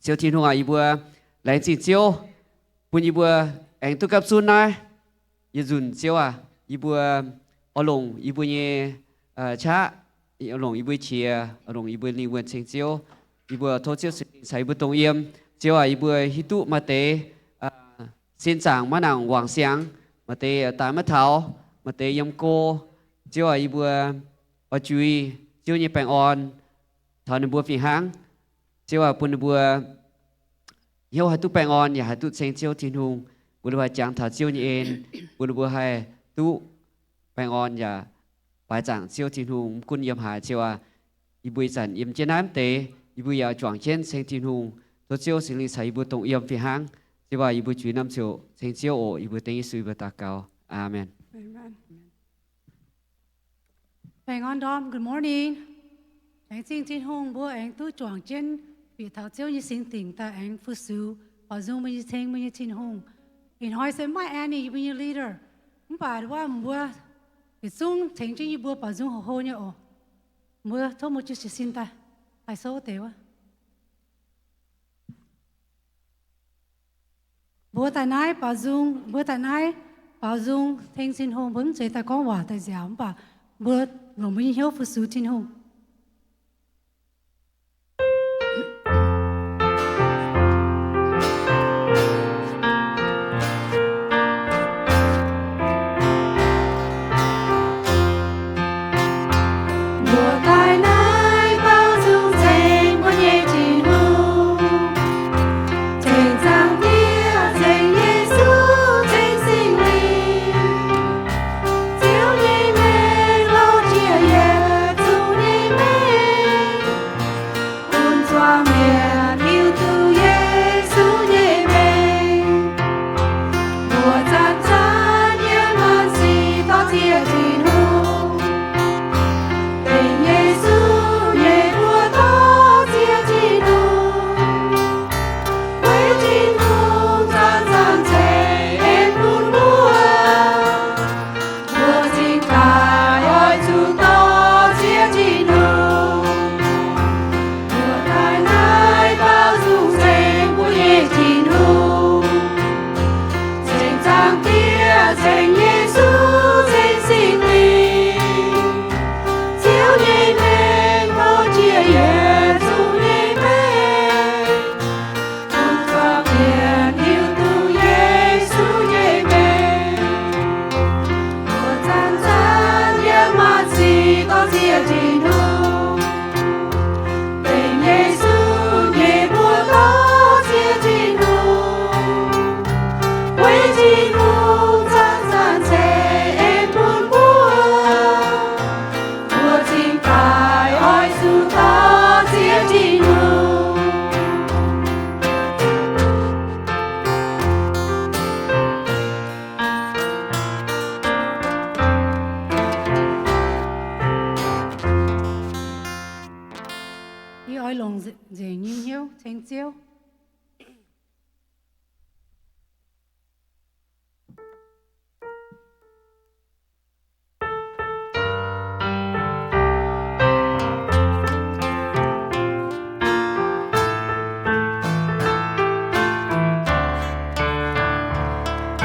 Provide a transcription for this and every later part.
Ziouv Tin-Hungh aac, yie mbuo laengz zingh Ziouv bun yie mbuo aengx duqv gapv zunv naaiv yietc nzunc. Ziouv aac, yie mbuo oix longc yie mbuo nyei qaqv, longc yie mbuo nyei qiex, longc yie mbuo lingh wuonh ceng Ziouv. Yie mbuo tov Ziouv Singx Lingh caux yie mbuo dongh yiem. Ziouv aac, yie mbuo hiuv duqv maaih deix sin zaangc maiv nangc wangc siangx, maaih deix daaih maiv taux, maaih deix yiem go. Ziouv aac, yie mbuo oix juix Ziouv nyei baengh orn taux ninh mbuo fih hnangv. Ziouv aac, bun ninh mbuo hnyouv haih duqv baengh orn yaac haih duqv ceng Ziouv Tin-Hungh. Bun ninh mbuo haih jangx taux Ziouv nyei en, bun ninh mbuo haih duqv baengh orn yaac baaix zaangc Ziouv Tin-Hungh mv gunv yiem haaix. Ziouv aac, yie mbuo ih zanc yiem jienv naaiv mv deix, yie mbuo yaac juangc jienv ceng Tin-Hungh. Tov Ziouv Singx Lingh caux yie mbuo dongh yiem fih hnangv. Ziouv aac, yie mbuo juix norm ziouc ceng Ziouv oc. Yie mbuo dengv Yesu yie mbuo daux gaux. Aamen. Baengh orn ndorm, good morning. Laengz zingh Tin-Hungh mbuo aengx duqv juangc jienv bieqc taux Ziouv nyei singx dingc daaih aengx fu-sux, baaux nzung mbuo nyei ceng mbuo nyei Tin-Hungh. Ih hnoi se maiv Annie yie mbuo nyei leader, mv baac wuov mbuo yietc zungv tengx jienv yie mbuo baaux nzung hoc hlo nyei oc. Mbuo tov mbuo jiu sic sin daaih, haih souv deix wuov. Mbuo daaih naaiv baaux nzung, mbuo daaih naaiv baaux nzung ceng Tin-Hungh. Mbuo mv zeiz daaih gorngv waac daaih nziaauc, mv baac mbuo longc mbuo nyei hnyouv fu-sux Tin-Hungh. Mbuo daaih naaiv baaux nzung ceng mbuo nyei Tin-Hungh, ceng Zaangc Diex, ceng Yesu, ceng Singx Lingh. Ziouv nyei mengh lorz jiex yietc zungv nyei mengh, bun zuangx mienh hiuv duqv Yesu nyei mengh. Mbuo zanc-zanc yiem maanc sic dorh ziex Tin-Hungh, bingx Yesu nyei mbuox dorh ziex Tin-Hungh. Weic Tin-Hungh zanc-zanc ceix en bun mbuo, mbuo cingx daaih oix zuqc dorh ziex Tin-Hungh. Mbuo daaih naaiv baaux nzung ceng mbuo nyei Tin-Hungh, ceng Zaangc Diex, ceng Yesu, ceng Singx Lingh. Ziouv nyei mengh lorz jiex yietc zungv nyei mengh, bun zuangx mienh hiuv duqv Yesu nyei mengh. Mbuo zanc-zanc yiem maanc sic dorh ziex Tin-Hungh, bingx Yesu nyei mbuox dorh ziex Tin-Hungh. Weic Tin-Hungh zanc-zanc ceix en bun mbuo, mbuo cingx daaih oix zuqc dorh ziex Tin-Hungh. Yie oix longc nzengc nyei hnyouv ceng Ziouv.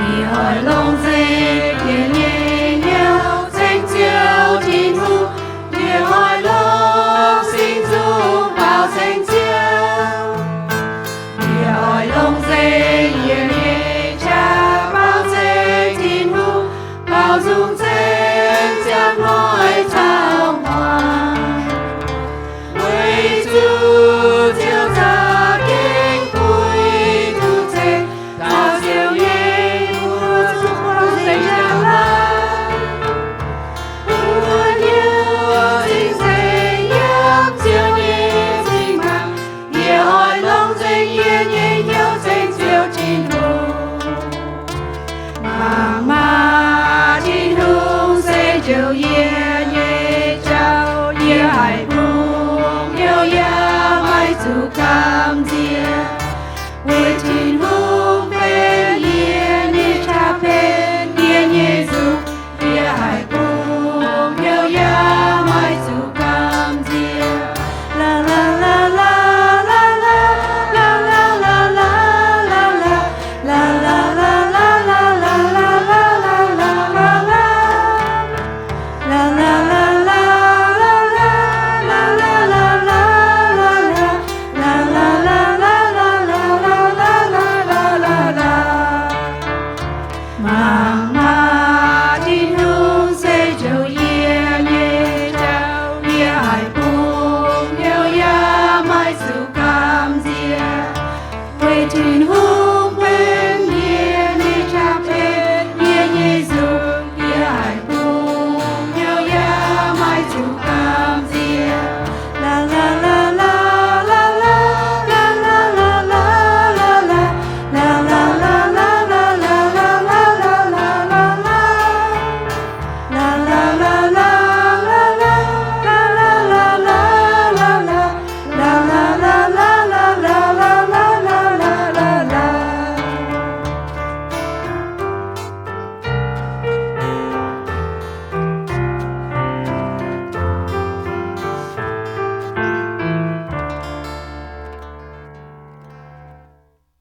Yie oix longc nzengc yie nyei hnyouv ceng Ziouv Tin-Hungh. Yie oix longc singx nzung baaux ceng Ziouv.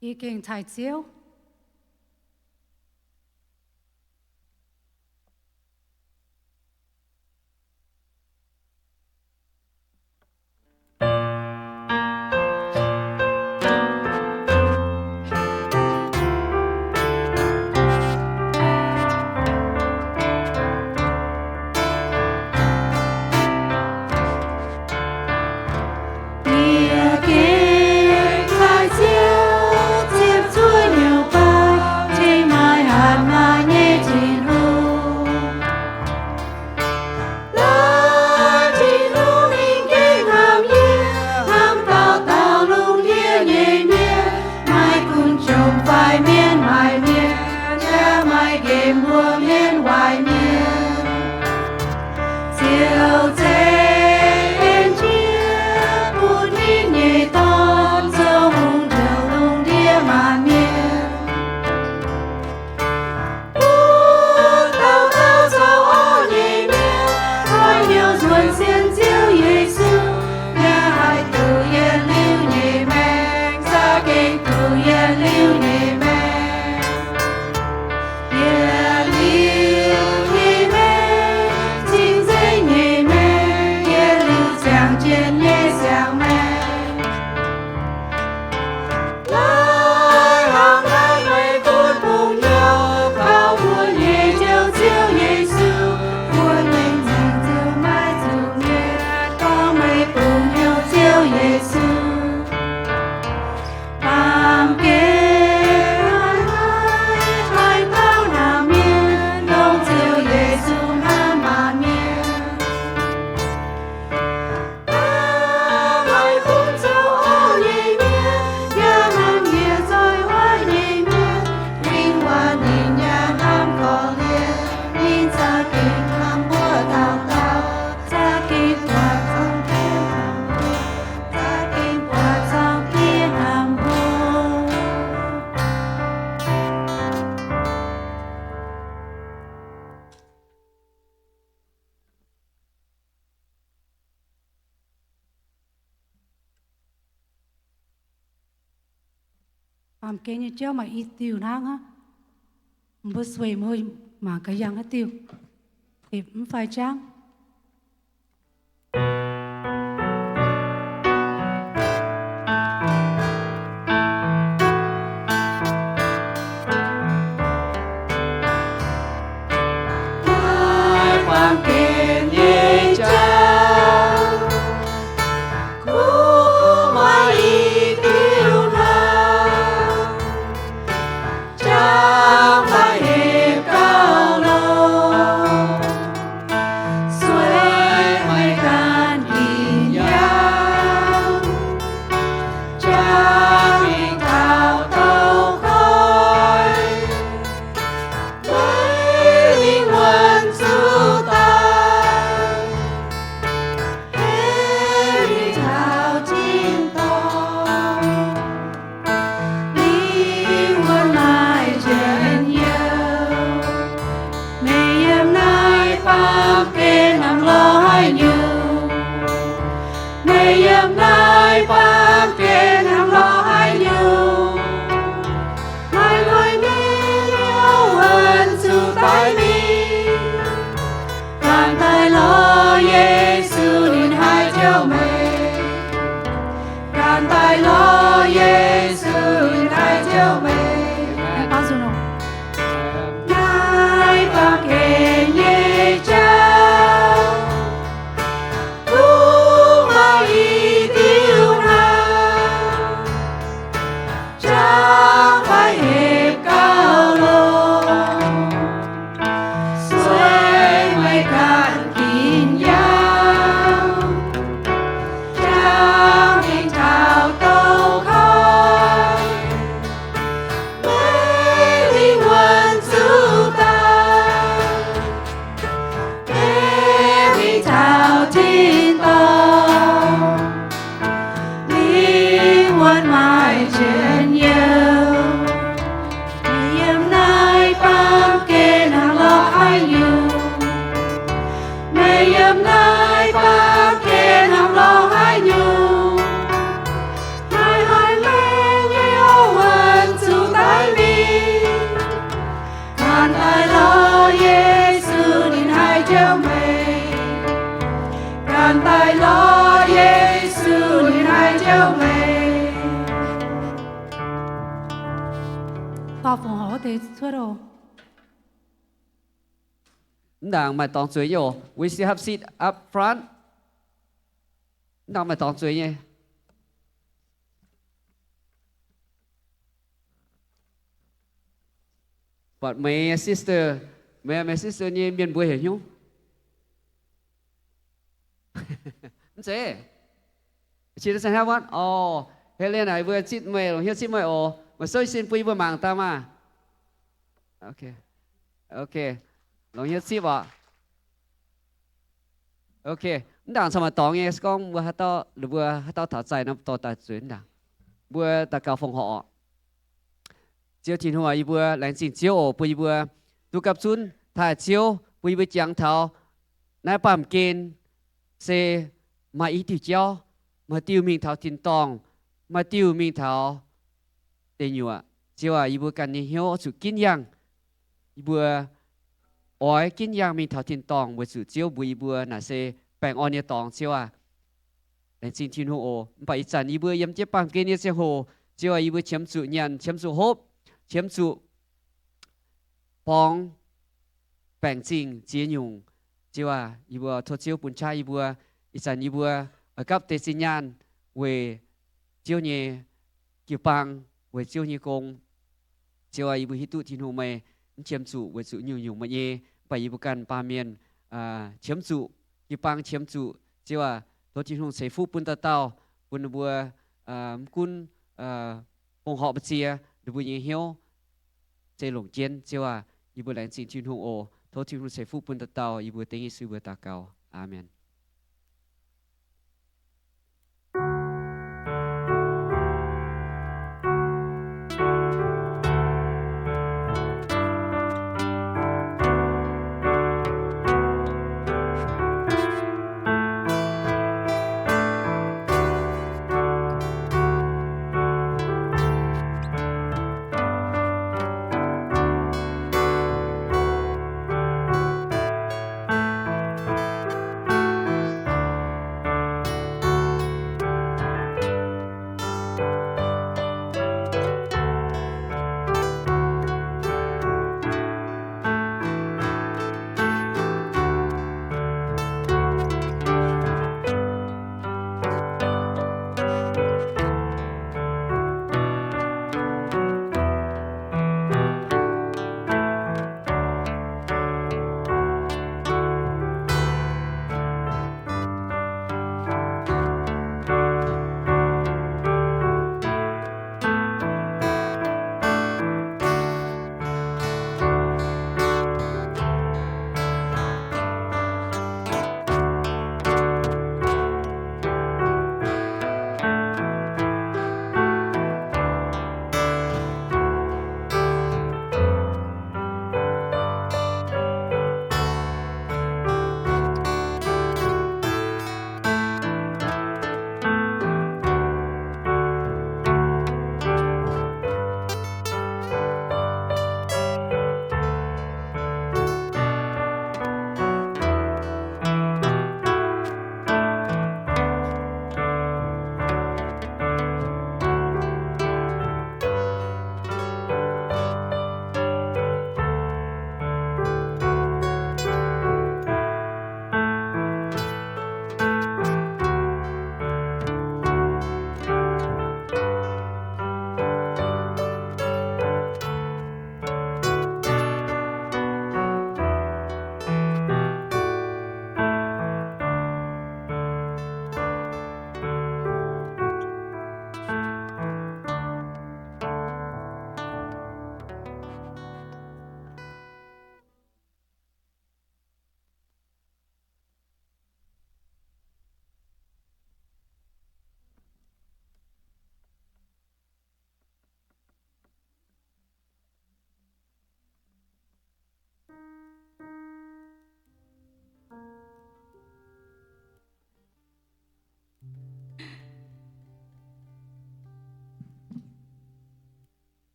Yie gengh taaih Ziouv. Yie gengh taaih Ziouv, ziepc zuoqv nyungc baac cingx maaih hatc maaz nyei Tin-Hungh. Laaix Tin-Hungh ninh gengh hnamv yie, hnamv dauh dauh lungh ndiev nyei mienh, maaih gunv jomc fai mienv, maaih mienh jaax, maaih nqemh mbuo mienv waaic mienh. Ziouv ceix en jiex bun ninh nyei Dorn zoux hungh ndouh lungh ndiev maanc mienh. Bun dauh dauh zoux orqv nyei mienh oix heuc nzuonx sienx Ziouv Yesu, yaac haih duqv yietc liuz nyei maengc, za'gengh duqv yietc liuz nyei maengc. Yietc liuz nyei maengc, cing-nzengc nyei maengc, yietc liuz ziangh jienv nyei siang-maengc. Laaix hnamv naaiv meih bun bungx hnyouv kaux mbuo nyei Njoux Ziouv Yesu, mbuo nyei Njoux Ziouv maiv zuqc mietc, gorngv meih bungx hnyouv Ziouv Yesu. Baamh gen naaiv, haih dauh hnamv mienh, dongh Ziouv Yesu hnamv maanc mienh. Hnamv meih bun zoux orqv nyei mienh, yaac hnamv yie zoih wuov nyei mienh. Win-wangv ninh yaac hnamv gorqv-lienh, ninh za'gengh hnamv mbuo dauh dauh, za'gengh buatc zorng diev hnamv mbuo, za'gengh buatc zorng diev hnamv mbuo. Baamh gen nyei jauv maaih i diuh hnangv aqv. Mbuo sueih mbuo mangc gaax yangh haaix diuh. Ipv mv fai jangv. Naaiv baamh gen nyei jauv, kuv maaih i diuh hnangv, jangv fai hepc gauh longx, sueih meih ganh ginx yangh, jangv mingh taux douz-koiv, meih lingh wuonh zuqc daaih, ei mingh taux tin-dorngh. Lingh wuonh maaih njien-youh. Meih yiem naaiv baamh gen hnangv lorz haaix nyungc? Meih yiem naaiv baamh gen hnangv lorz haaix nyungc? Maaih hnoi meih nyei wuonh zuqc daaih mingh, ganh daaih lorz Yesu, ninh haih jouh meih. Ganh daaih lorz Yesu, ninh haih jouh meih. Naaiv baamh gen nyei jauv, kuv maaih i diuh hnangv, jangv fai hepc gauh longx, sueih meih ganh ginx yangh, jangv mingh taux douz-koiv, meih lingh wuonh zuqc daaih, ei mingh taux tin-dorngh. Lingh wuonh maaih njien-youh. Meih yiem naaiv baamh gen hnangv lorz haaix nyungc? Meih yiem naaiv baamh gen hnangv lorz haaix nyungc? Maaih hnoi meih nyei wuonh Gauh fongc horc wuov deix cuotv oc. Mv ndaangc maaih dorngx zueiz nyei oc. We still have seat up front. Mv ndaangc maaih dorngx zueiz nyei. Buatc meih sister, meih, meih sister nyei mienh mbuo heuc hnyouv. Mv zeiz. She doesn't have one? Orh, Helen aah, yie mbuo zipv meih, longc hnyouv zipv meih oc. Meih souv sin bun yie mbuo mangc daaih maah. Ok. Ok. Longc hnyouv zipv oc. Ok. Mv ndaangc corc maaih dorngx nyei, se gorngv mbuo haaix dauh, mbuo haaix dauh taux zaih nor dorh daaih zueiz mv ndaangc. Mbuo daux gaux fongc horc oc. Ziouv Tin-Hungh aac, yie mbuo laengz zingh Ziouv oc, bun yie mbuo duqv gapv zunv taaih Ziouv, bun yie mbuo jangx taux naaiv baamh gen se maaih i diuh jauv, maaih diuh mingh taux tin-dorngh, maaih diuh mingh taux deic nyuoqc. Ziouv aac, yie mbuo ganh nyei hnyouv oix zuqc ginv yangh. Yie mbuo oix ginv yangh mingh taux tin-dorngh weic zuqc Ziouv mbuox yie mbuo naaic se baengh orn nyei dorngx. Ziouv aac, laengz zingh Tin-Hungh oc. Mv baac ih zanc yie mbuo yiem jienv baamh gen nyei ziangh hoc, Ziouv aac, yie mbuo qiemx zuqc nyanc, qiemx zuqc hopv, qiemx zuqc borngz, baengc zingh ziex nyungc. Ziouv aac, yie mbuo tov Ziouv bun qaqv yie mbuo. Ih zanc yie mbuo oix gapv deix zinh nyaanh weic Ziouv nyei jiu-baang, weic Ziouv nyei gong. Ziouv aac, yie mbuo hiuv duqv Tin-Hungh meih mv qiemx zuqc weic zuqc nyungc-nyungc meih nyei, mv baac yie mbuo ganh baamh mienh qiemx zuqc, jiu-baang qiemx zuqc. Ziouv aac, tov Tin-Hungh ceix fuqv bun dauh dauh, bun ninh mbuo mv gunv fongc horc mbu'ziex, ninh mbuo nyei hnyouv se longc jienv. Ziouv aac, yie mbuo laengz zingh Tin-Hungh oc. Tov Tin-Hungh ceix fuqv bun dauh dauh. Yie mbuo dengv Yesu mbuox daux gaux. Aamen.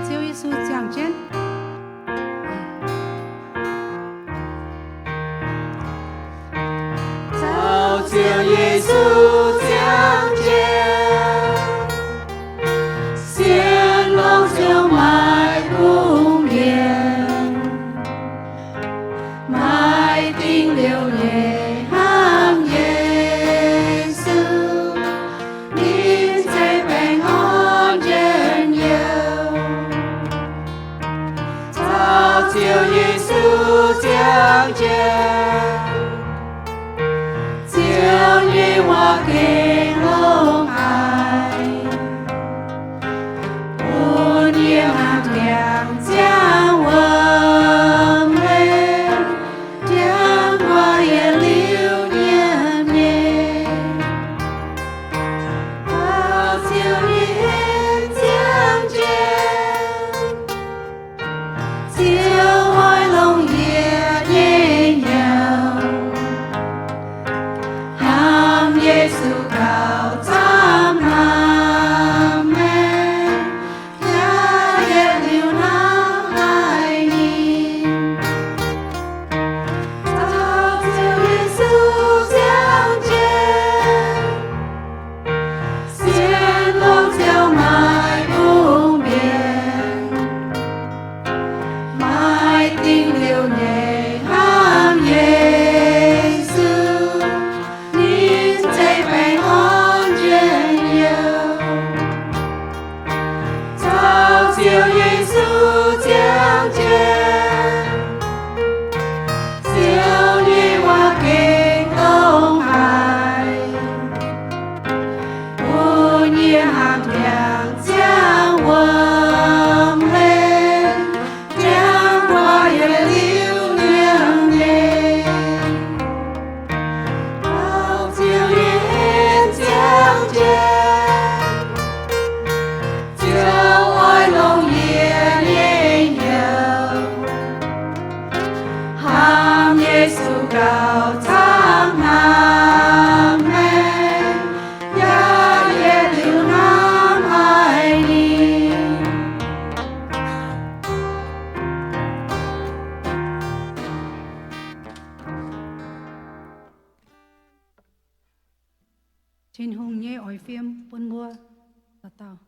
Ziouv Yesu ziangh jienv. Caux Ziouv Yesu ziangh jienv. wuov gengh longx haic, bun yie mangc ndiangx ziangh wuom hlen, ndiangx mbuo yietc liuz nyiemc nyei. Taux ziouc yie henv ziangh jienv, Ziouv oix longc yie nyei hnyouv, hnamv Yesu gauh camv hnamv maengc, yaac yietc liuz hnamv haic ninh. Taux ziouc Yesu ziangh jienv, sienx longx ziouc maiv bungx mbienc, maaih dingc liuz nyei hnamv Yesu, ninh zeiv-baengc orn njien-youh. Taux ziouc Yesu ziangh jienv, Ziouv nyei waac gengh longx haic, bun yie hnamv ndiangx ziangh wuom hlen, ndiangx mbuo yietc liuz nyiemc nyei. Taux ziouc yie henv ziangh jienv, Ziouv oix longc yie nyei hnyouv, hnamv Yesu gauh camv hnamv maengc, yaac yietc liuz hnamv haic ninh. Tin-Hungh nyei oix fim bun mbuo dauh dauh.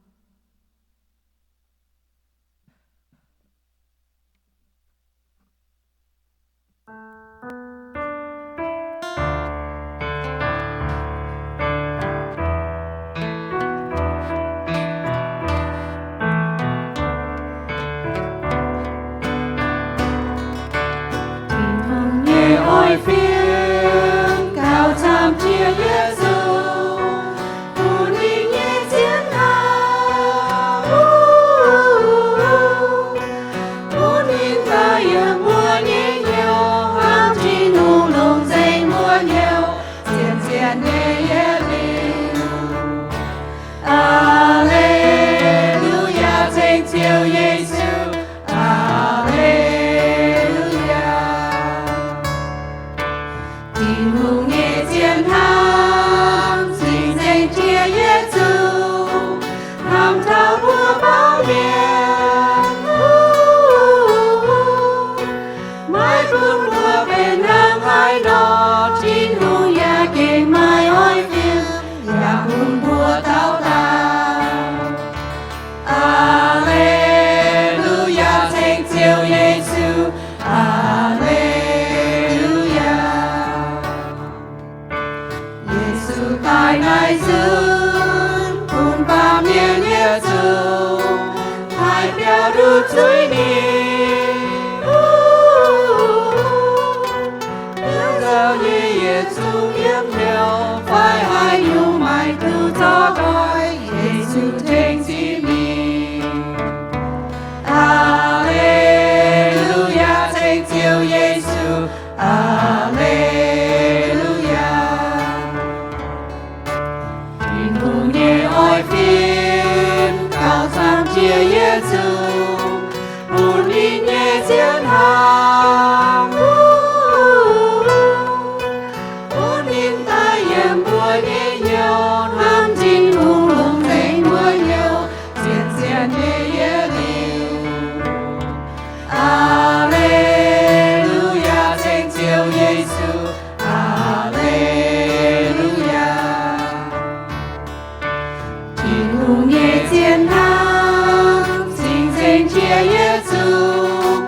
Tin-Hungh nyei oix fim gauh camv jiex Yesu, bun ninh nyei zien hnamv, bun ninh daaih yiem mbuo nyei hnyouv, hnamv Tin-Hungh longc nzengc mbuo hnyouv, zien-zien nyei yietc liuz. Aa^le^lu^yaa, ceng Ziouv Yesu. Aa^le^lu^yaa. Tin-Hungh nyei zien hnamv cing-nzengc jiex yietc zungv, hnamv taux mbuo baamh mienh. Maiv gunv mbuo benx hnangv haaix nor, Tin-Hungh yaac gengh maaih oix fim, yaac bun mbuo dauh dauh. Aa^le^lu^yaa, ceng Ziouv Yesu. Aa^le^lu^yaa. Yesu daaih naaiv nzunc, bun baamh mienh yietc zungv haih biaux nduqc zuiz ninh. Biaux nzauh nyei yietc zungv yiem hnyouv, fai haaix nyungc maaih duqv zorqv nqoi, Yesu tengx ziqc mingh. Aa^le^lu^yaa, ceng Ziouv Yesu. Aa^le^lu^yaa. Tin-Hungh nyei oix fim gauh camv jiex yietc zungv, bun ninh nyei zien hnamv, bun ninh daaih yiem mbuo nyei hnyouv, hnamv Tin-Hungh longc nzengc mbuo hnyouv, zien-zien nyei yietc liuz. Aa^le^lu^yaa, ceng Ziouv Yesu. Aa^le^lu^yaa. Tin-Hungh nyei zien hnamv cing-nzengc jiex yietc zungv,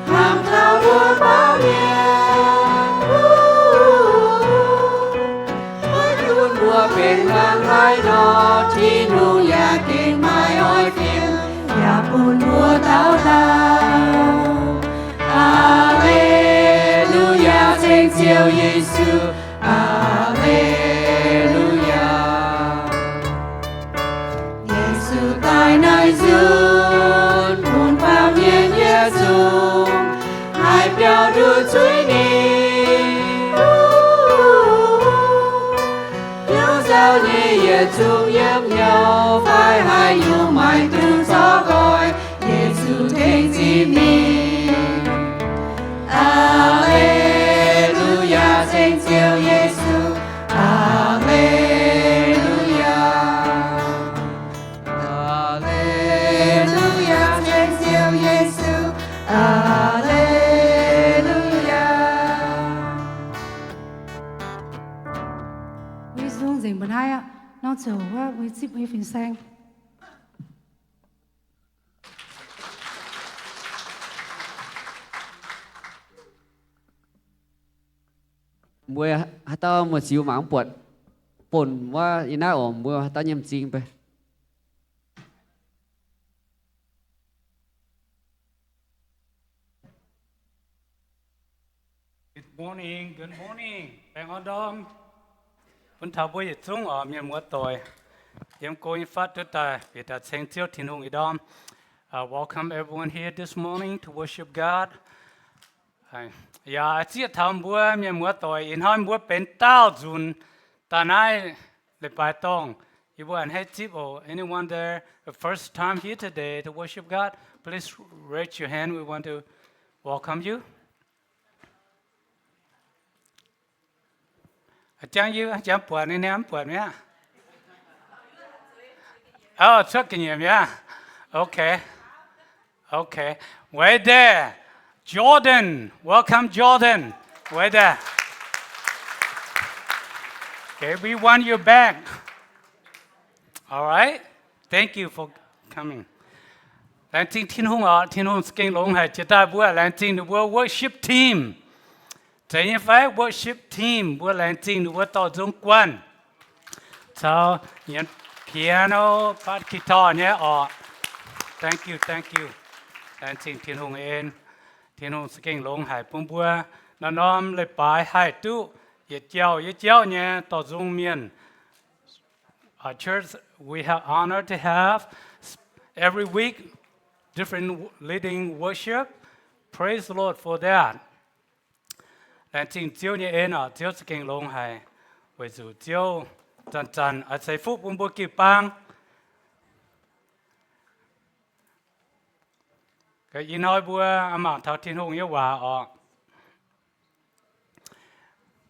hnamv taux mbuo baamh mienh. Maiv gunv mbuo benx hnangv haaix nor, Tin-Hungh yaac gengh maaih oix fim, yaac bun mbuo dauh dauh. Aa^le^lu^yaa, ceng Ziouv Yesu. Aa^le^lu Zuqc yiem hnyouv fai haih yungz maaih duqv zorqv nqoi, Yesu tengx zipv mingh. Aa^le^lu^yaa, ceng Ziouv Yesu. Aa^le^lu^yaa. Aa^le^lu^yaa, ceng Ziouv Yesu. Aa^le^lu^yaa. Mbuo zungv nzengc mbuo naaiv aqv. Norm ziouc wuov mbuo zipv mbuo nyei fin-saeng. Mbuo haaix dauh muoz-ziux mangc mv buatc, bun wuov yie naaiv oc, mbuo haaix dauh nyei m'zing bei. Good morning, good morning. Baengh orn ndorm bun taux mbuo yietc zungv oc, mienh muoz doic. Yiem go nyei fatv duqv daaih bieqc daaih ceng Ziouv Tin-Hungh ih ndorm. Uh, welcome everyone here this morning to worship God. Yaac zieqv taux mbuo mienh muoz doic ih hnoi mbuo benx daauh nzunc daaih naaiv leiz-baaix dorngh. Yie mbuo a'hneiv zipv oc. Anyone there, the first time here today to worship God, please raise your hand. We want to welcome you. Jangx yie jangx buatc ninh, ninh mv buatc mi'aqv. Oh, cuotv ga'nyiec mi'aqv. Okay. Okay. Weic deix, Jordan. Welcome, Jordan. Weic deix. Okay, we want you back. All right. Thank you for coming. Laengz zingh Tin-Hungh oc. Tin-Hungh za'gengh longx haic jiex daaih mbuo laengz zingh ninh mbuo worship team. Zeiz nyei fai? Worship team mbuo laengz zingh ninh mbuo dorh nzung guanh caux nyienx piano, bass guitar nyei oc. Thank you, thank you. Laengz zingh Tin-Hungh en. Tin-Hungh za'gengh longx haic bun mbuo norm-norm leiz-baaix haih duqv yietc jauv yietc jauv nyei dorh nzung mienh. Our church, we have honor to have every week different leading worship. Praise the Lord for that. Laengz zingh Ziouv nyei en oc. Ziouv za'gengh longx haic, weic zuqc Ziouv zanc-zanc oix ceix fuqv bun mbuo jiu-baang. Ih hnoi mbuo mangc taux Tin-Hungh nyei waac oc.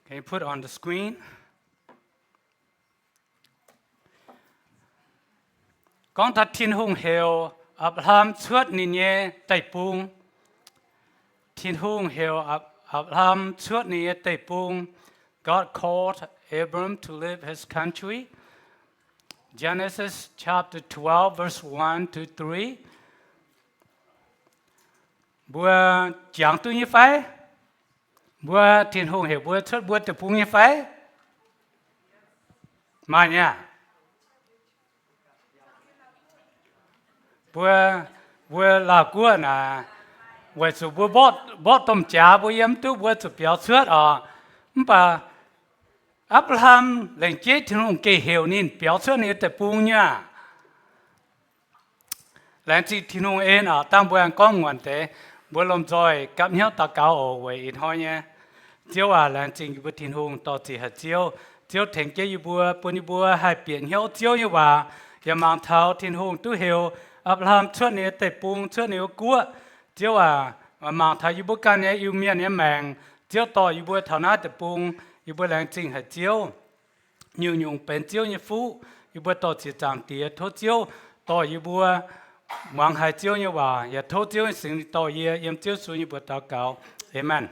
Can you put on the screen? Gorngv taux Tin-Hungh heuc Apc^laa^ham cuotv ninh nyei deic-bung. Tin-Hungh heuc Apc^laa^ham cuotv ninh nyei deic-bung. God called Abram to leave his country. Genesis chapter twelve, verse one to three. Mbuo jangx duqv nyei fai? Mbuo, Tin-Hungh heuc mbuo cuotv mbuo deic-bung nyei fai? Maaih nyei aqv. Mbuo, mbuo Laauh Guoqv naaic, weic zuqc mbuo mborqv domh jaax mbuo yiem mv duqv, mbuo zuqc biaux cuotv oc. Mv baac Apc^laa^ham lengc jeiv Tin-Hungh gengh heuc ninh biaux cuotv ninh nyei deic-bung nyei aqv. Laengz zingh Tin-Hungh en oc. Dangh mbuo aengx gorngv muonc deix, mbuo lomh nzoih gapv hnyouv daux gaux oc. Weic ih hnoi nyei, Ziouv aac, laengz zingh yie mbuo Tin-Hungh dorh ziqc haic Ziouv. Ziouv tengx jienv yie mbuo, bun yie mbuo haih bieqc hnyouv Ziouv nyei waac, yaac mangc taux Tin-Hungh duqv heuc Apc^laa^ham cuotv ninh nyei deic-bung, cuotv ninh nyei guoqv. Ziouv aac, mangc taux yie mbuo ganh nyei Iu-Mienh nyei maengc, Ziouv dorh yie mbuo taux naaiv deic-bung, yie mbuo laengz zingh haic Ziouv. Nyungc-nyungc benx Ziouv nyei fuqv, yie mbuo dorh ziex zaangc Diex. Tov Ziouv dorh yie mbuo muangx haiz Ziouv nyei waac, yaac tov Ziouv nyei Singx Lingh dorh yie. Yiem Ziouv Yesu nyei mbuox daux gaux, aamen.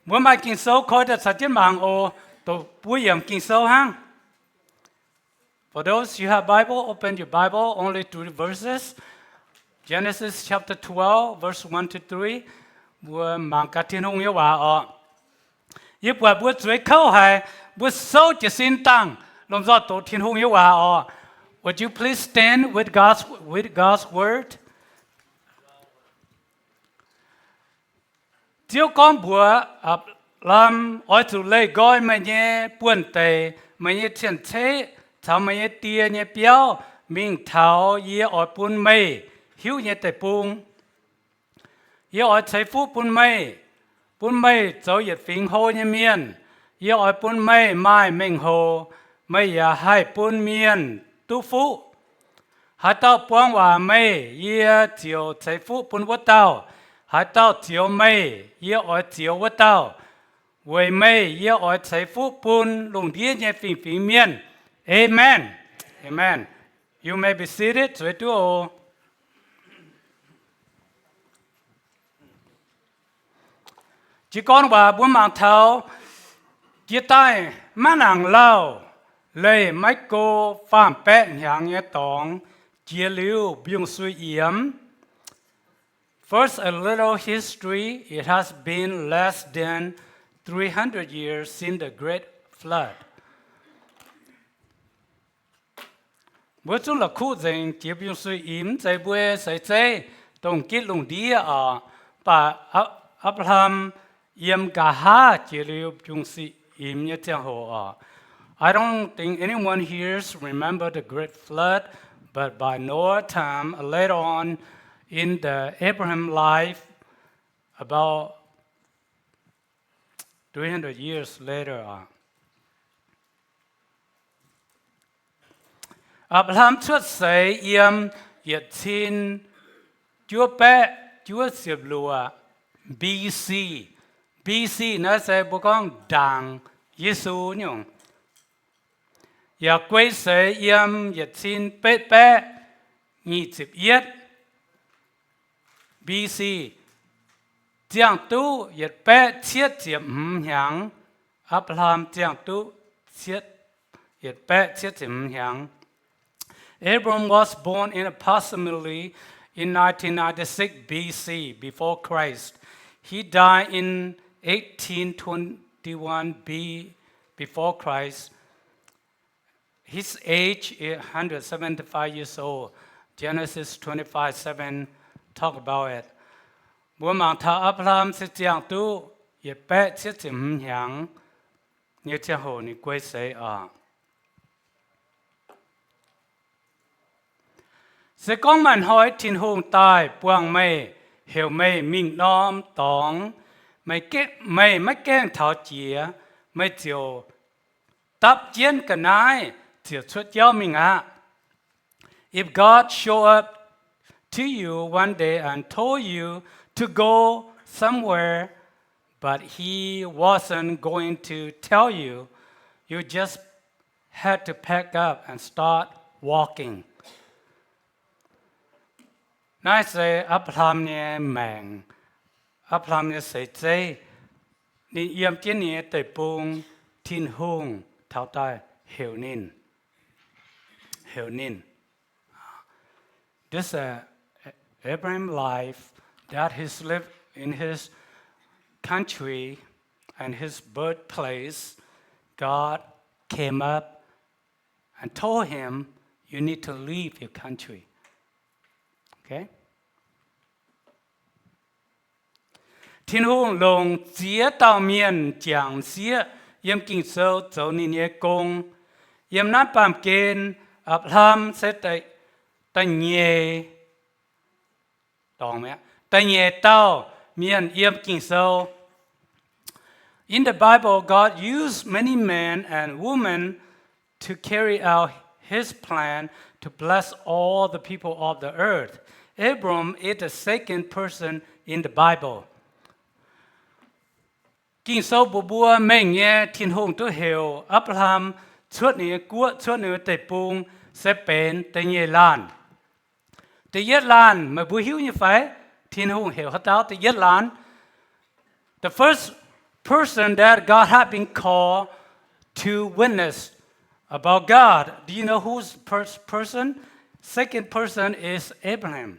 Mbuo maaih Ging-Sou, koi daaih caux jienv mangc oc. Doqc buo yiemc Ging-Sou hnangv. For those you have Bible, open your Bible, only three verses. Genesis chapter twelve, verse one to three. Mbuo mangc gaax Tin-Hungh nyei waac oc. Yie buatc mbuo zueiz kouv haic, mbuo souv jiez sin dangh lomh nzoih doqc Tin-Hungh nyei waac oc. Would you please stand with God's, with God's word? Ziouv gorngv mbuox Apc^laam, Oix zuqc leih nqoi meih nyei buonv-deic, meih nyei cien-ceqv caux meih nyei die nyei biauv mingh taux yie oix bun meih hiuv nyei deic-bung. Yie oix ceix fuqv bun meih, bun meih zoux yietc fingx hlo nyei mienh. Yie oix bun meih maaih mengh hoc, meih yaac haih bun mienh duqv fuqv. Haaix dauh buang waac meih, yie ziouc ceix fuqv bun wuov dauh. Haaix dauh zioux meih, yie oix zioux wuov dauh. Weic meih yie oix ceix fuqv bun lungh ndiev nyei fingx-fingx mienh. Amen. Amen. You may be seated. Zueiz duqv oc. Jiez gorn waac mbuo mangc taux jiex daaih maiv nangc lauh, leih maiv go faam-baeqv hnyangx nyei dorngx, jiex liuz mbiungc-suiv yiemx. First, a little history. It has been less than three hundred years since the Great Flood. Mbuo zungv la'kuqv nzengc jiex mbiungc-suiv yiemx, mv zeiz mbuo seix zeiv dongh gitv lungh ndiev oc. Mv baac Apc, Apc^laa^ham yiem nqa'haav jiex liuz mbiungc-suiv yiemx nyei ziangh hoc oc. I don't think anyone here remember the great flood, but by Noah time, later on in the Abraham life, about three hundred years later, Apc^laa^ham cuotv seix yiem yietc cin juov baeqv juov ziepc luoqc B C. B C naaiv se mbuo gorngv ndaangc Yesu nyungc. Yaac guei seix yiem yietc cin betv baeqv nyic ziepc yietv B C, ziangh duqv yietc baeqv cietv ziepc hmz hnyangx. Apc^laa^ham ziangh duqv cietv, yietc baeqv cietv ziepc hmz hnyangx. Abram was born in approximately in nineteen ninety-six B C before Christ. He died in eighteen twenty-one B before Christ. His age is hundred seventy-five years old. Genesis twenty-five seven talk about it. Mbuo mangc taux Apc^laa^ham se ziangh duqv yietc baeqv cietv ziepc hmz hnyangx nyei ziangh hoc ninh guei seix oc. Se gorngv maaih hnoi Tin-Hungh daaih buangh meih, heuc meih mingh norm dorngx, meih maiv gaengh taux jiex, meih ziouc dapv jienv ga'naaiv ziouc cuotv jauv mingh aqv. If God showed up to you one day and told you to go somewhere, but he wasn't going to tell you, you just had to pack up and start walking. Naaiv se Apc^laa^ham nyei maengc, Apc^laa^ham nyei seix zeiv. Ninh yiem jienv ninh nyei deic-bung, Tin-Hungh taux daaih heuc ninh, heuc ninh. This, uh, Abraham life that he's lived in his country and his birthplace, God came up and told him, you need to leave your country. Okay? Tin-Hungh longc ziex dauh mienh jangx m'sieqv yiem Ging-Sou zoux ninh nyei gong. Yiem naaiv baamh gen, Apc^laa^ham se da'nyeic, da'nyeic dauh mienh yiem Ging-Sou. In the Bible, God used many men and women to carry out his plan to bless all the people of the earth. Abram is the second person in the Bible. Ging-Sou mbuox mbuo mengh nyei Tin-Hungh duqv heuc Apc^laa^ham cuotv ninh nyei guoqv, cuotv ninh nyei deic-bung, se benx da'nyeic laanh. Da'yietv laanh meih mbuo hiuv nyei fai? Tin-Hungh heuc haaix dauh da'yietv laanh? The first person that God had been called to witness about God. Do you know who's first person? Second person is Abraham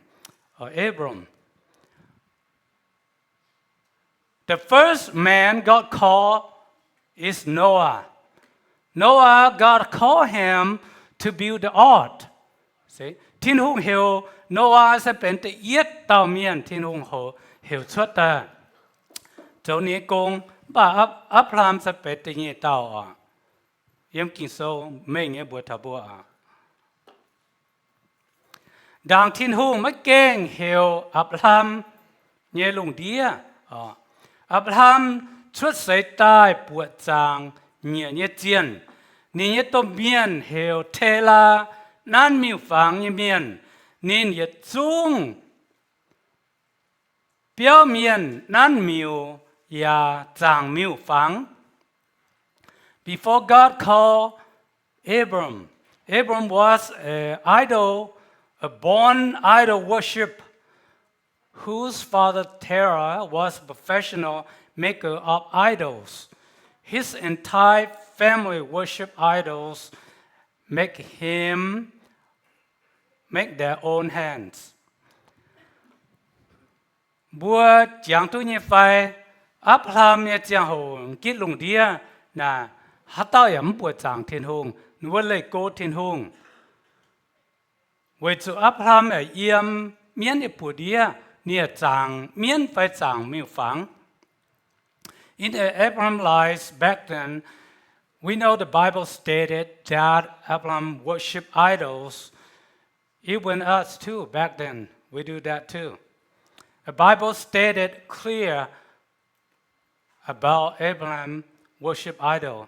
or Abram. The first man God called is Noah. Noah, God called him to build the ark. Tin-Hungh heuc Noaa se benx da'yietv dauh mienh Tin-Hungh heuc cuotv daaih zoux ninh nyei gong, mv baac Apc, Apc^laa^ham se benx da'nyeic dauh oc. Yiem Ging-Sou mengh nyei mbuox taux mbuo oc. Ndaangc Tin-Hungh maiv gaengh heuc Apc^laa^ham nyei lungh ndiev, Apc^laa^ham cuotv seix daaih buoqc zaangc nyiec nyei zienh. Ninh nyei domh mienh heuc Telaa, nanv miuc-fangx nyei mienh. Ninh yietc zungv biauv mienh nanv miuc yaac zaangc miuc-fangx. Before God called Abram, Abram was an idol, a born idol worship, whose father Terah was a professional maker of idols. His entire family worship idols, make him, make their own hands. Mbuo jangx duqv nyei fai? Apc^laam nyei ziangh hoc gitv lungh ndiev naaic, haaix dauh yaac mv buoqc zaangc Tin-Hungh, ninh mbuo leih go Tin-Hungh. Weic zuqc Apc^laam yaac yiem mienv nyei buoz-ndiev, ninh yaac zaangc mienv fai zaangc miuc-fangx. In Abraham's life back then, we know the Bible stated that Abraham worshipped idols. Even us too, back then, we do that too. The Bible stated clear about Abraham worship idol.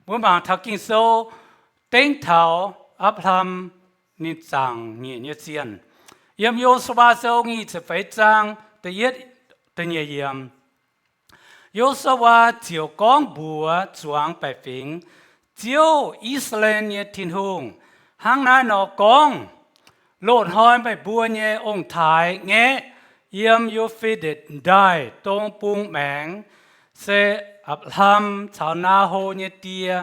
Mbuo mangc taux Ging-Sou dengv taux Apc^laam ninh zaangc nyiec nyei zienh. Yiem Yo^su^waa Sou nyic ziepc feix zaang da'yietv, da'nyeic yiemc, Yo^su^waa ziouc gorngv mbuox zuangx baeqc fingx, Ziouv, I^saa^laa^en nyei Tin-Hungh, hnangv naaiv nor gorngv, Loz-hnoi meih mbuo nyei ong-taaix-ngaeqv yiem Yu^fe^ditc Ndaaih dong bung maengx, se Apc^laam caux Naa^ho nyei die,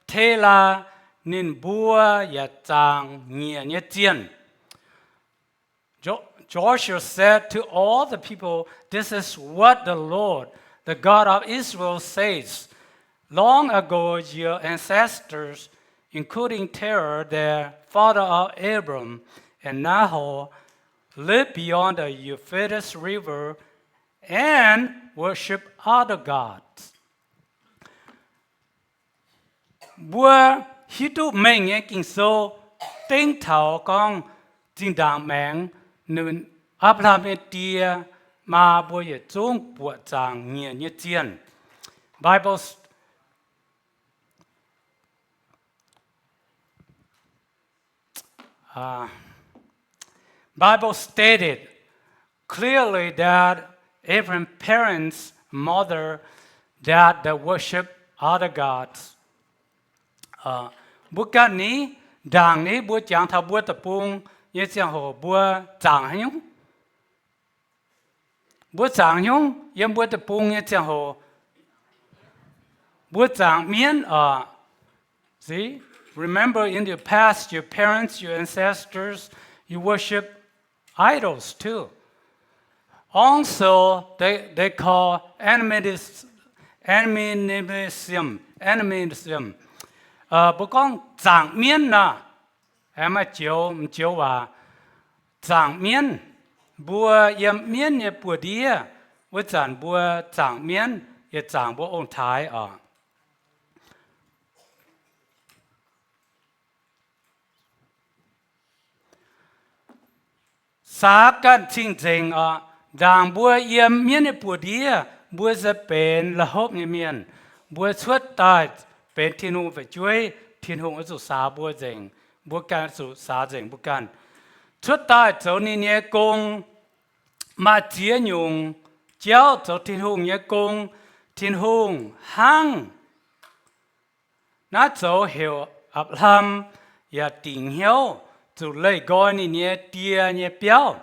Telaa, ninh mbuo yaac zaangc nyiec nyei zienh. Jo-, Joshua said to all the people, This is what the Lord, the God of Israel, says, Long ago, your ancestors, including Terah, the father of Abram and Nahor, lived beyond the Euphrates River and worshipped other gods. Mbuo hiuv duqv mengh nyei Ging-Sou dengv taux gorngv zinh ndaangc maengx, Apc^laam nyei die maa mbuo yietc zungv buoqc zaangc nyiec nyei zienh. Bible, uh, Bible stated clearly that Abraham's parents, mother, that they worship other gods. Uh, mbuo ganh ni, ndaangc ni mbuo jangx taux mbuo deic-bung nyei ziangh hoc mbuo zaangc haaix nyungc? Mbuo zaangc haaix nyungc yiem mbuo deic-bung nyei ziangh hoc? Mbuo zaangc mienv oc. See, remember in your past, your parents, your ancestors, you worship idols too. Also, they, they call animis-, animism, animism. Uh, mbuo gorngv zaangc mienv naaic, aengx maaih joux, m'joux waac, zaangc mienv. Mbuo yiem mienv nyei buoz-ndiev wuov zanc mbuo zaangc mienv, yaac zaangc mbuo ong-taaix oc. Saax ganh cing-nzengc oc. Ndaangc mbuo yiem mienv nyei buoz-ndiev, mbuo se benx la'hopv nyei mienh. Mbuo cuotv daaih benx Tin-Hungh fu'jueiv, Tin-Hungh oix zuqc saax mbuo nzengc, mbuo ganh zuqc saax nzengc mbuo ganh. Cuotv daaih zoux ninh nyei gong, maaih ziex nyungc jauv zoux Tin-Hungh nyei gong, Tin-Hungh hnangv naaiv zoux heuc Apc^laam yaac dingc hnyouv zuqc leih nqoi ninh nyei die nyei biauv,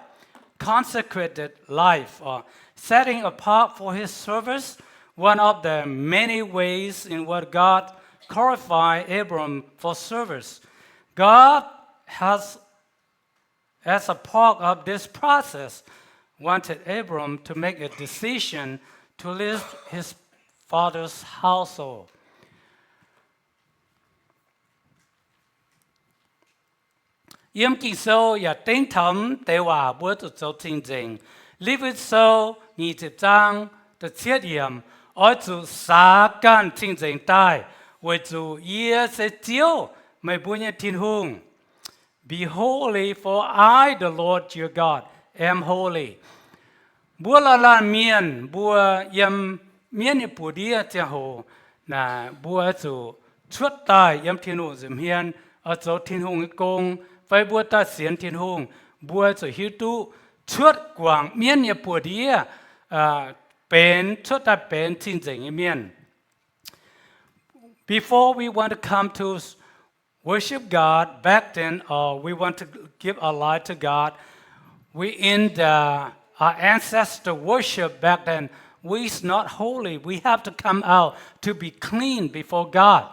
consecrated life, or setting apart for his service, one of the many ways in what God qualified Abram for service. God has as a part of this process, wanted Abram to make a decision to leave his father's household. Yiem Ging-Sou yaac dengv taux mv deix waac mbuo zuqc zoux cing-nzengc. Lewi Sou nyic ziepc zaang da'cietv yiemc, oix zuqc saax ganh cing-nzengc daaih, weic zuqc yie se Ziouv, meih mbuo nyei Tin-Hungh. Be holy, for I, the Lord your God, am holy. Mbuo laanh laanh mienh mbuo yiem mienv nyei buoz-ndiev ziangh hoc naaic, mbuo zuqc cuotv daaih yiem Tin-Hungh nza'hmien, oix zoux Tin-Hungh nyei gong, fai mbuo daaih sienx Tin-Hungh, mbuo zuqc hiuv duqv cuotv guangc mienv nyei buoz-ndiev benx, cuotv daaih benx cing-nzengc nyei mienh. Before we want to come to worship God back then, or we want to give our life to God, we in the, our ancestor worship back then, we is not holy. We have to come out to be clean before God.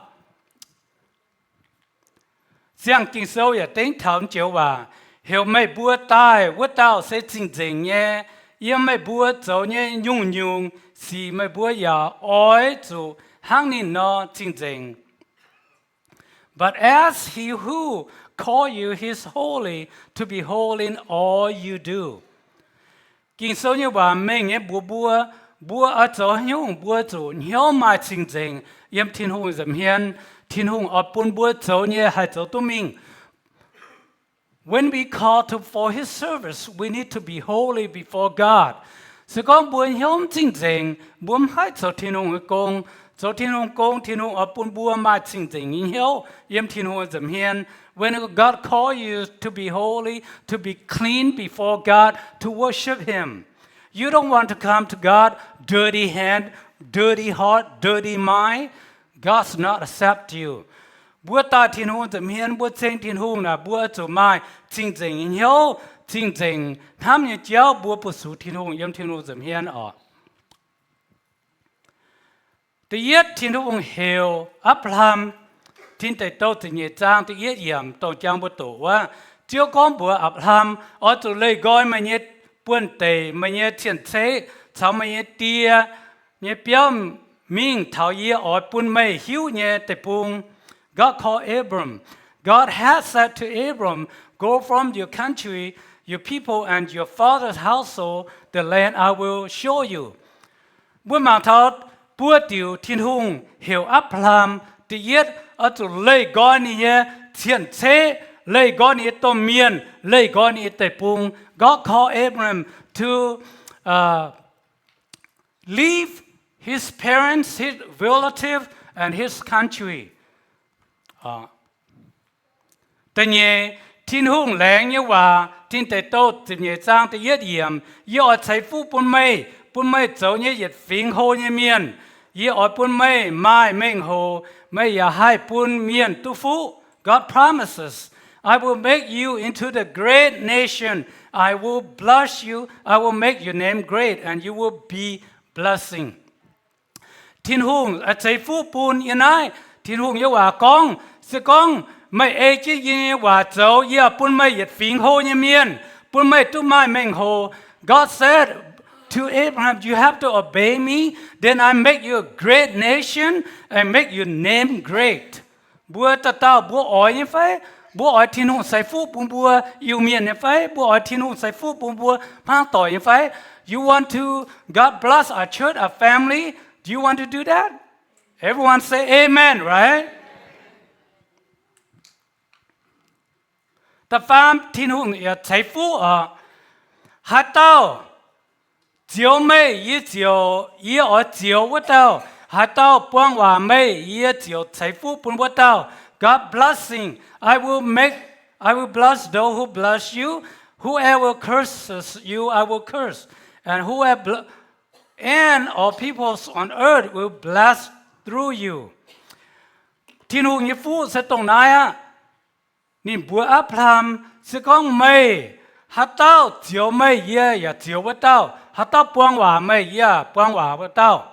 Ziangh Ging-Sou yaac dengv taux joux waac, heuc meih mbuo daaih wuov dauh se cing-nzengc nyei. Yiem meih mbuo zoux nyei nyungc-nyungc sic meih mbuo yaac oix zuqc hnangv ninh nor cing-nzengc. But ask he who called you is holy to be holy in all you do. Ging-Sou nyei waac mengh nyei mbuox mbuo, mbuo oix zoux haaix nyungc mbuo zuqc hnyouv maaih cing-nzengc yiem Tin-Hungh nza'hmien. Tin-Hungh oix bun mbuo zoux nyei haih zoux duqv mingh. When we call to, for his service, we need to be holy before God. Se gorngv mbuo hnyouv mv cing-nzengc, mbuo mv haih zoux Tin-Hungh nyei gong. Zoux Tin-Hungh gong, Tin-Hungh oix bun mbuo maaih cing-nzengc nyei hnyouv yiem Tin-Hungh nza'hmien. When God call you to be holy, to be clean before God, to worship Him. You don't want to come to God dirty hand, dirty heart, dirty mind. God's not accept you. Mbuo daaih Tin-Hungh nza'hmien, mbuo ceng Tin-Hungh naaic, mbuo zuqc maaih cing-nzengc nyei hnyouv, cing-nzengc hnamv nyei jauv, mbuo bu sux Tin-Hungh yiem Tin-Hungh nza'hmien oc. Da'yietv, Tin-Hungh heuc Apc^laa^ham, Tin Deic Douh ziepc nyeic zaang da'yietv yiemc, dongh jangx mbuo doqc wuov, Ziouv gorngv mbuox Apc^laa^ham, Oix zuqc leih nqoi meih nyei buonv-deic, meih nyei cien-ceqv caux meih nyei die nyei biauv mingh taux yie oix bun meih hiuv nyei deic-bung. God called Abram. God had said to Abram, Go from your country, your people, and your father's household, the land I will show you. Mbuo mangc taux buo diuc Tin-Hungh heuc Apc^laa^ham. Da'yietv, oix zuqc leih nqoi ninh nyei cien-ceqv, leih nqoi ninh nyei domh mienh, leih nqoi ninh nyei deic-bung. God called Abram to leave his parents, his relative, and his country. Da'nyeic, Tin-Hungh laengz nyei waac, Tin Deic Douh ziepc nyeic zaang da'yietv yiemc, Yie oix ceix fuqv bun meih, bun meih zoux nyei yietc fingx hlo nyei mienh. Yie oix bun meih maaih mengh hoc, meih yaac haih bun mienh duqv fuqv. God promises, I will make you into the great nation. I will bless you. I will make your name great, and you will be blessing. Tin-Hungh ceix fuqv bun yie naaiv. Tin-Hungh nyei waac gorngv, Se gorngv meih ei jienv yie nyei waac zoux, yie bun meih yietc fingx hlo nyei mienh, bun meih duqv maaih mengh hoc. God said to Abraham, You have to obey me, then I make you a great nation and make your name great. Mbuo dauh dauh mbuo oix nyei fai? Mbuo oix Tin-Hungh ceix fuqv bun mbuo Iu-Mienh nyei fai? Mbuo oix Tin-Hungh ceix fuqv bun mbuo hmuangv doic nyei fai? You want to, God bless our church, our family? Do you want to do that? Everyone say amen, right? Da'faam, Tin-Hungh yaac ceix fuqv oc. Haaix dauh zioux meih, yie ziouc, yie oix zioux wuov dauh. Haaix dauh buang waac meih, yie ziouc ceix fuqv bun wuov dauh. God blessing. I will make, I will bless those who bless you. Whoever curses you, I will curse. And whoever, and all peoples on earth will bless through you. Tin-Hungh nyei fuqv se dongh naaiv aqv. Ninh mbuox Apc^laa^ham, Se gorngv meih, haaix dauh zioux meih, yie yaac zioux wuov dauh. Haaix dauh buang waac meih, yie buang waac wuov dauh.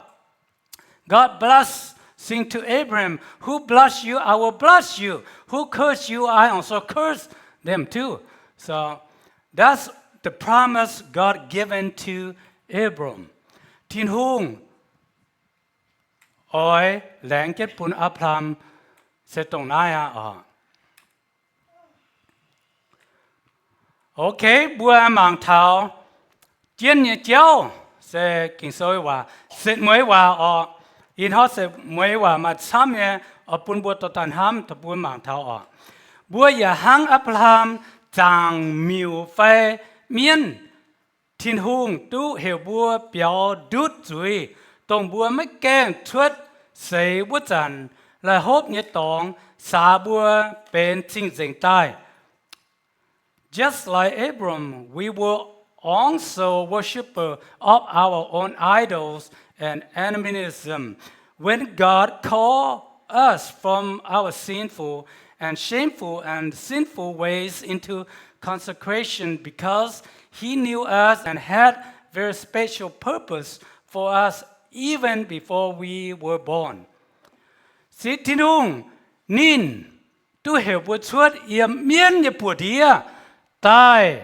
God blessing to Abraham. Who bless you, I will bless you. Who curse you, I also curse them too. So that's the promise God given to Abram. Tin-Hungh oix laengz jienv bun Apc^laa^ham se dongh naaiv aqv oc. Okay, mbuo mangc taux jienv nyei jauv se Ging-Sou waac, setv mueiz waac oc. Ih hnoi setv mueiz waac maaih camv nyei, oix bun mbuo dorh daaih hnamv, dorh mbuo mangc taux oc. Mbuo yaac hnangv Apc^laa^ham zaangc miuc fai mienv, Tin-Hungh duqv heuc mbuo biaux ndutv zuiz, dongh mbuo maiv gaengh cuotv seix wuov zanc, la'hopv nyei dorngx saax mbuo benx cing-nzengc daaih. Just like Abram, we were also worshippers of our own idols and animism. When God called us from our sinful and shameful and sinful ways into consecration because He knew us and had very special purpose for us even before we were born. Se Tin-Hungh ninh duqv heuc mbuo cuotv yiem mienv nyei buoz-ndiev daaih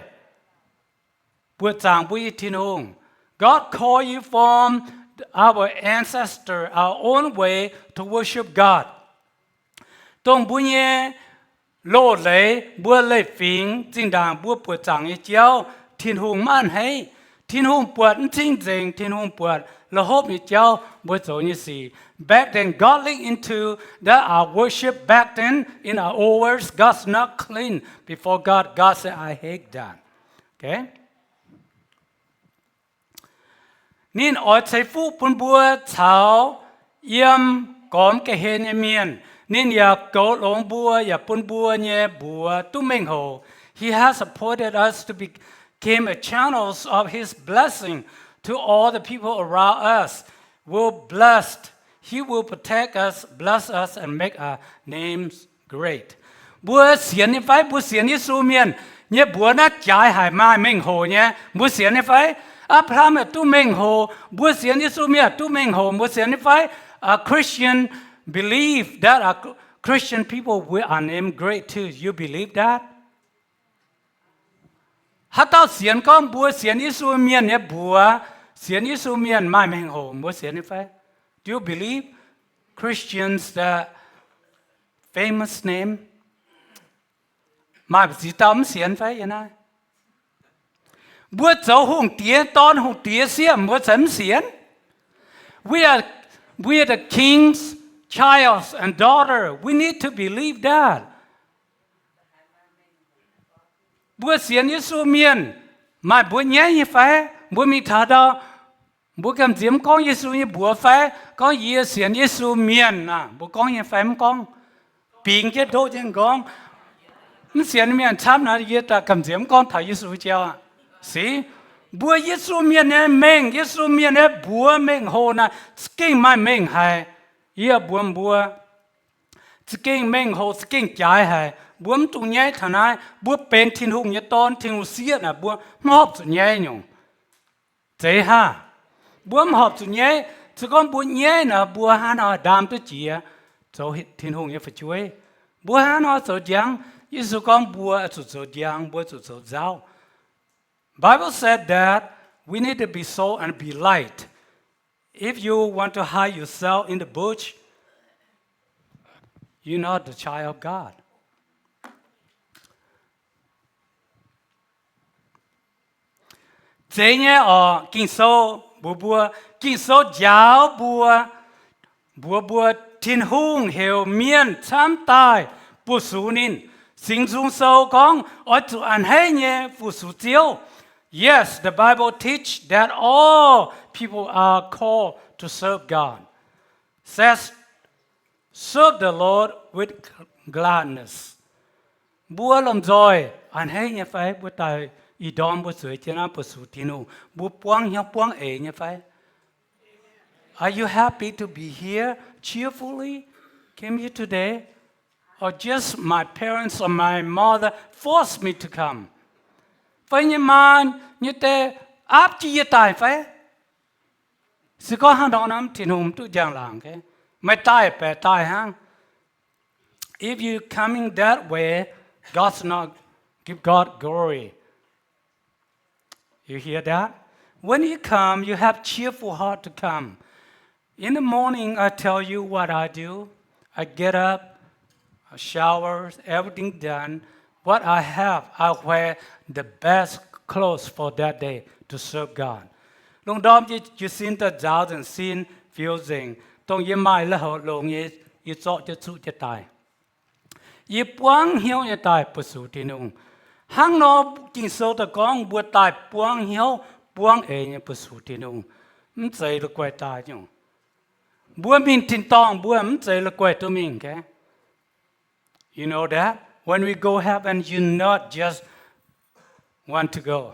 buoqc zaangc mbuo nyei Tin-Hungh. God call you from our ancestor, our own way to worship God. Dongh mbuo nyei loz-leiz, mbuo leiz-fingx, zinh ndaangc mbuo buoqc zaangc nyei jauv, Tin-Hungh maiv a'hneiv. Tin-Hungh buatc mv cing-nzengc, Tin-Hungh buatc la'hopv nyei jauv mbuo zoux nyei sic. Back then, God looked into that our worship back then in our old ways, God's not clean before God. God said, "I hate that." Okay? Ninh oix ceix fuqv bun mbuo caux yiem gormx ga'hlen nyei mienh. Ninh yaac goux longx mbuo yaac bun mbuo nyei mbuox duqv mengh hoc. He has appointed us to became a channels of his blessing to all the people around us. Will blessed. He will protect us, bless us, and make our names great. Mbuo sienx nyei fai? Mbuo sienx Yesu mienh nyei mbuox naaiv jaaix haic, maaih mengh hoc nyei. Mbuo sienx nyei fai? Apc^laa^ham yaac duqv mengh hoc. Mbuo sienx Yesu mienh yaac duqv mengh hoc. Mbuo sienx nyei fai? A Christian believe that a Christian people will are named great too. You believe that? Haaix dauh sienx gorngv mbuo sienx Yesu mienh nyei mbuox, sienx Yesu mienh maaih mengh hoc, mbuo sienx nyei fai? Do you believe Christians that famous name? Maaih ziex dauh mv sienx fai yiem naaiv? Mbuo zoux hungh diex dorn hungh diex sieqv, mbuo ceix mv sienx? We are, we are the king's child and daughter. We need to believe that. Mbuo sienx Yesu mienh, maaih mbuo nyaiv nyei fai? Mbuo mingh taux ndau, mbuo gamh nziex mv gorngv Yesu nyei mbuox fai? Gorngv yie sienx Yesu mienh aac, mbuo gorngv nyei fai mv gorngv? Bingx jienv ndoqv jienv gorngv. Mv sienx mienh camv naaic, yie daaih gamh nziex mv gorngv taux Yesu jauv aqv. Sic, mbuo Yesu mienh nyei mengh, Yesu mienh nyei mbuox mengh hoc naaic za'gengh maaih mengh haic. Yie mbuox mbuo, za'gengh mengh hoc, za'gengh jaaix haic. Mbuo mv dungx nyaiv taux naaiv. Mbuo benx Tin-Hungh nyei dorn, Tin-Hungh sieqv naaic, mbuo mv horpc zuqc nyaiv nyungc. Zeiz haav? Mbuo mv horpc zuqc nyaiv. Se gorngv mbuo nyaiv naaic, mbuo hnangv haaix nor ndaam duqv jiex zoux Tin-Hungh nyei fu'jueiv? Mbuo hnangv haaix nor zoux njang? Yesu gorngv mbuo zuqc zoux njang, mbuo zuqc zoux nzauv. Bible said that we need to be salt and be light. If you want to hide yourself in the bush, you're not the child of God. Zeiz nyei oc. Ging-Sou mbuox mbuo, Ging-Sou njaaux mbuo, mbuox mbuo Tin-Hungh heuc mienh camv daaih fu-sux ninh. Singx Nzung Sou gorngv oix zuqc a'hneiv nyei fu-sux Ziouv. Yes, the Bible teach that all people are called to serve God. Says, serve the Lord with gladness. Mbuo lomh nzoih a'hneiv nyei fai? Mbuo daaih ih ndorm mbuo zueiz jienv naaiv fu-sux Tin-Hungh, mbuo buangv hnyouv buangv eix nyei fai? Are you happy to be here cheerfully? Came here today? Or just my parents or my mother forced me to come? Fai nyei maa nyei die aapv jienv yie daaih fai? Se gorngv hnangv nor, naaiv Tin-Hungh mv duqv njang-laangc. Meih daaih baeqc daaih hnangv. If you coming that way, God's not give God glory. You hear that? When you come, you have cheerful heart to come. In the morning, I tell you what I do. I get up, I shower, everything done. What I have, I wear the best clothes for that day to serve God. Lungh ndorm yie jiez sin daaih nzaaux nzengc sin, fiou nzengc, dongh yie maaih la'houc longx nyei, yie zorqv jienv zuqv jienv daaih. Yie buangv hnyouv nyei daaih fu-sux Tin-Hungh. Hnangv nor Ging-Sou daaih gorngv mbuo daaih buangv hnyouv buangv eix nyei fu-sux Tin-Hungh. Mv zeiz la'guaih daaih nyungc. Mbuo mingh tin-dorngh mbuo mv zeiz la'guaih duqv mingh, okay? You know that? When we go heaven, you not just want to go,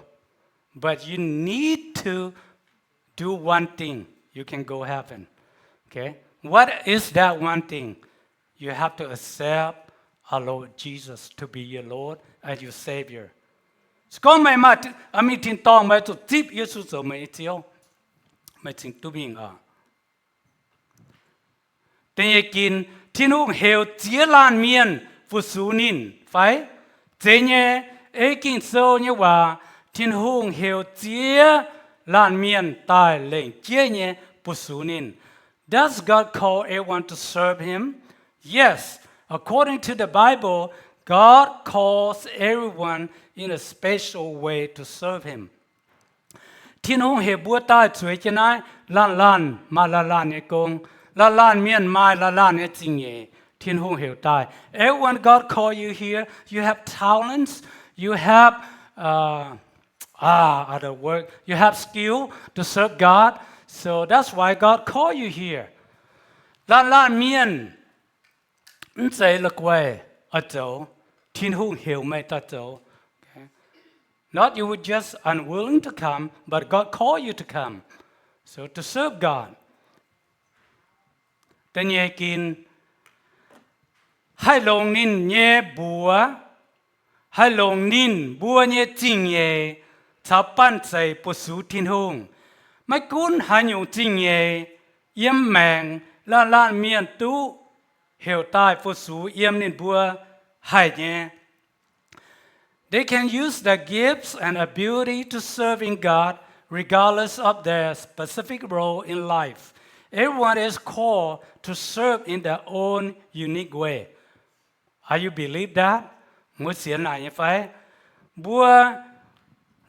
but you need to do one thing. You can go heaven. Okay? What is that one thing? You have to accept our Lord Jesus to be your Lord and your Savior. Se gorngv meih maaih mingh tin-dorngh, meih zuqc zipv Yesu zoux meih nyei Ziouv, meih cingx duqv mingh oc. Da'nyeic ginc, Tin-Hungh heuc ziex laanh mienh fu-sux ninh fai? Zeiz nyei. Ei Ging-Sou nyei waac, Tin-Hungh heuc ziex laanh mienh daaih lengc jeiv nyei fu-sux ninh. Does God call everyone to serve Him? Yes. According to the Bible, God calls everyone in a special way to serve Him. Tin-Hungh heuc mbuo daaih zueiz jienv naaiv, laanh laanh maaih laanh laanh nyei gong, laanh laanh mienh maaih laanh laanh nyei zingh nyeic. Tin-Hungh heuc daaih. Everyone God call you here, you have talents, you have, uh, ah, other work, you have skill to serve God. So that's why God call you here. Laanh laanh mienh mv zeiz la'guaih oix zoux. Tin-Hungh heuc meih daaih zoux. Not you were just unwilling to come, but God called you to come. So to serve God. Da'nyeic ginc, haih longc ninh nyei mbuox, haih longc ninh mbuo nyei zingh nyeic caux banh zeic fu-sux Tin-Hungh. Maiv gunv haaix nyungc zingh nyeic yiem maengc, laanh laanh mienh duqv heuc daaih fu-sux yiem ninh mbuo haih nyei. They can use their gifts and ability to serving God regardless of their specific role in life. Everyone is called to serve in their own unique way. Are you believe that? Mbuo sienx naaic nyei fai? Mbuo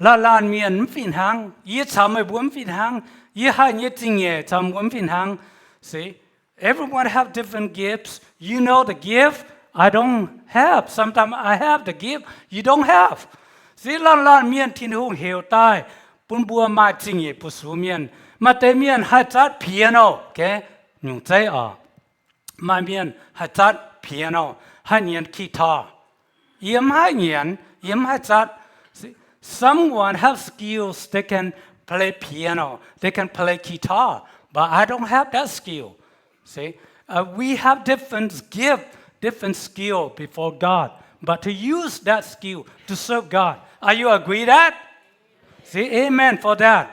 laanh laanh mienh mv fih hnangv. Yie caux meih mbuo mv fih hnangv. Yie haih nyei zingh nyeic caux mbuo mv fih hnangv. See, everyone have different gifts. You know the gift I don't have. Sometimes I have the gift you don't have. See, laanh laanh mienh Tin-Hungh heuc daaih bun mbuo maaih zingh nyeic fu-sux mienh. Maaih deix mienh haih zatv piano, okay? Nyungc zeiv oc. Maaih mienh haih zatv piano, haih nyienx guitar. Yie mv haih nyienx, yie mv haih zatv. See, someone have skills, they can play piano, they can play guitar, but I don't have that skill. See, uh, we have different gift, different skill before God, but to use that skill to serve God. Are you agree that? See, amen for that.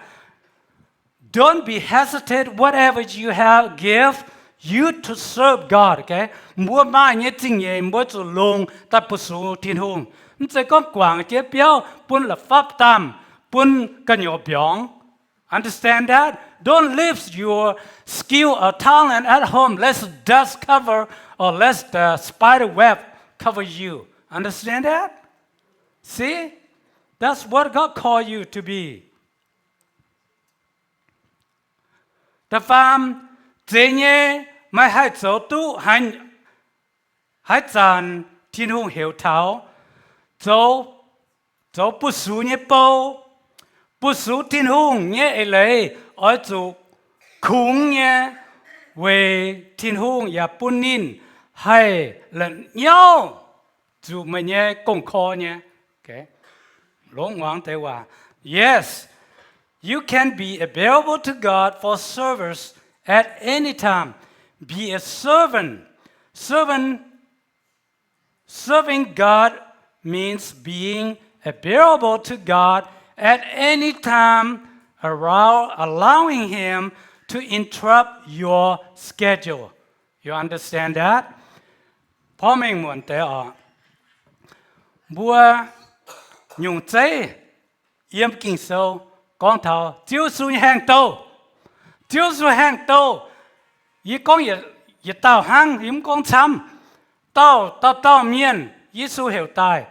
Don't be hesitate, whatever you have, give you to serve God, okay? Mbuo maaih nyei zingh nyeic mbuo zuqc longc daaih fu-sux Tin-Hungh. Mv zeiz gorngv guangc jienv biauv bun la'fapv-daamh, bun gu'nyuoz mbiorngz. Understand that? Don't leave your skill or talent at home. Let the dust cover or let the spider web cover you. Understand that? See? That's what God called you to be. Da'faam, zeiz nyei meih haih zoux duqv haaix zanc Tin-Hungh heuc taux, zoux, zoux fu-sux nyei bou. Fu-sux Tin-Hungh nyei eix leiz oix zuqc kungx nyei, weic Tin-Hungh yaac bun ninh haih la'nyauv zuqc meih nyei gong-korv nyei. Longc muangx deix waac. Yes, you can be available to God for service at any time. Be a servant. Servant, serving God means being available to God at any time, allow, allowing Him to interrupt your schedule. You understand that? Porv mengh muonc deix oc. Mbuo nyungc zeiv yiem Ging-Sou gorngv taux Ziouv Yesu nyei haengh douh. Ziouv Yesu haengh douh, yie gorngv yietc dauh hnangv, yie mv gorngv camv. Dauh dauh dauh mienh Yesu heuc daaih.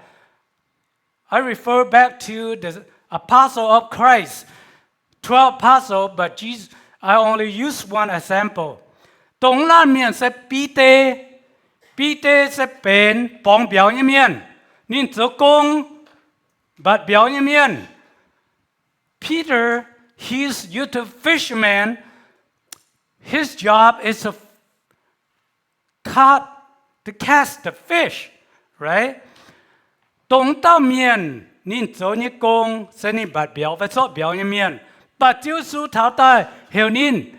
I refer back to the apostle of Christ, twelve apostle, but Jesus, I only use one example. Dongh laanh mienh se Bide. Bide se benx borngz mbiauz nyei mienh. Ninh zoux gong mbatc mbiauz nyei mienh. Peter, he's used to fisherman. his job is to caught, to catch the fish, right? Dongh dauh mienh ninh zoux nyei gong se ninh mbatc mbiauz fai zorqv mbiauz nyei mienh. Mv baac Ziouv Yesu taux daaih heuc ninh,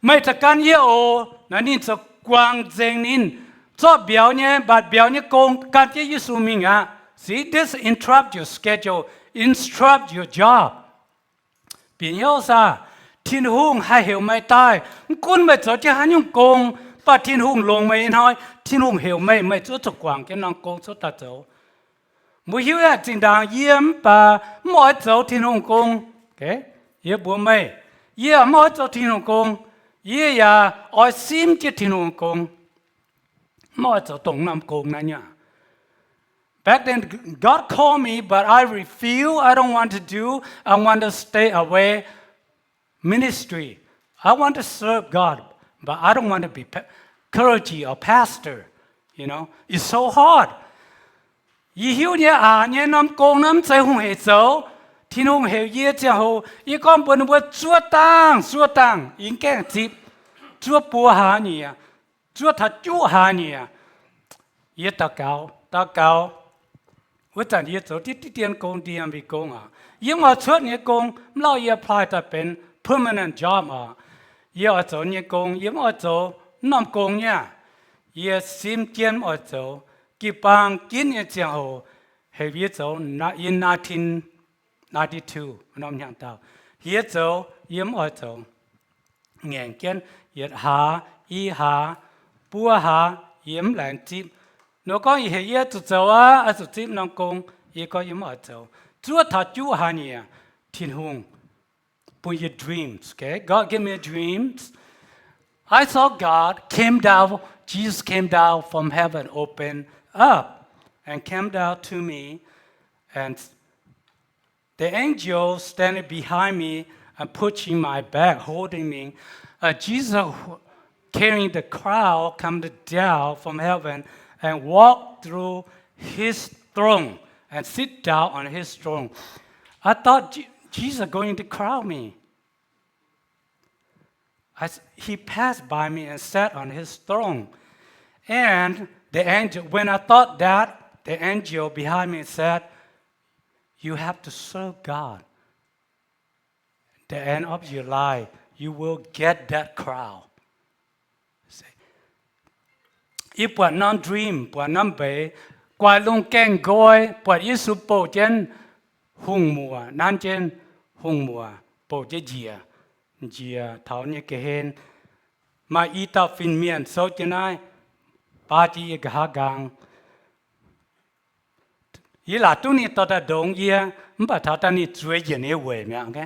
meih za'ganh yie oc. Naaiv ninh zoux guangc nzengc ninh zorqv mbiauz nyei, mbatc mbiauz nyei gong gan jienv Yesu mingh aqv. See, this interrupt your schedule, interrupt your job. Bieqc hnyouv saah, Tin-Hungh haih heuc meih daaih, mv gunv meih zoux jienv haaix nyungc gong, mv baac Tin-Hungh longc meih nyei hnoi, Tin-Hungh heuc meih, meih zuov zuqc guangc jienv norm gong cuotv daaih zoux. Mbuo hiuv aqv, zinh ndaangc yie mv baac mv oix zoux Tin-Hungh gong. Yie mbuox meih, yie mv oix zoux Tin-Hungh gong. Yie yaac oix simv jienv Tin-Hungh gong, mv oix zoux dongh norm gong naaiv nyei. Back then, God called me, but I refuse. I don't want to do. I want to stay away ministry. I want to serve God, but I don't want to be pa-, clergy or pastor. You know, it's so hard. Yie hiuv nyei aqc nyei norm gong naaiv mv zeiz hungh heic zoux. Tin-Hungh heuc yie ziangh hoc, yie gorngv mbuox ninh mbuo zuov dangh, zuov dangh, yie mv gaengh zipv. Zuov buo hlaax nyieqc, zuov taux juqv hlaax nyieqc. Yie daux gaux, daux gaux. Wuov zanc yie zoux diqv diqv dien gong, D M V gong oc. Yie mv oix cuotv nyei gong, mv lauh yie apply daaih benx permanent job oc. Yie oix zoux nyei gong, yie mv oix zoux norm gong nyei aqv. Yie simv jienv mv oix zoux. Jiu-baang ginv nyei ziangh hoc heuc yie zoux, in nineteen ninety-two, norm hnyangx dauh, heuc yie zoux, yie mv oix zoux. Ngaengc jienv yietc hlaax, i hlaax, buo hlaax, yie mv laengz zipv. Ninh gorngv, yie heuc yie zuqc zoux aqv, oix zuqc zipv norm gong. Yie gorngv yie mv oix zoux. Zuov taux juqv hlaax nyieqc, Tin-Hungh bun yie dreams, okay? God gave me dreams. I saw God came down, Jesus came down from heaven, opened up and came down to me, and the angel standing behind me and pushing my back, holding me. Uh, Jesus, who, carrying the crown, come down from heaven and walk through his throne and sit down on his throne. I thought Je-, Jesus going to crown me. I, he passed by me and sat on his throne. And the angel, when I thought that, the angel behind me said, you have to serve God. The end of your life, you will get that crown. Yie buatc norm dream, buatc norm mbeix, guaix lungh gaengh nqoi, buatc Yesu bouh jienv hungh muoc, nanv jienv hungh muoc, bouh jienv njiec, njiec taux nyei ga'hlen. Maaih i dauh fin-mienh souv jienv naaiv, baa jienv yie nqa'haav nqaang. Yie laatc duqv ninh dorh daaih ndongx yie, mv baac taux daaih ninh zueiz njiec nyei weic mi'aqv.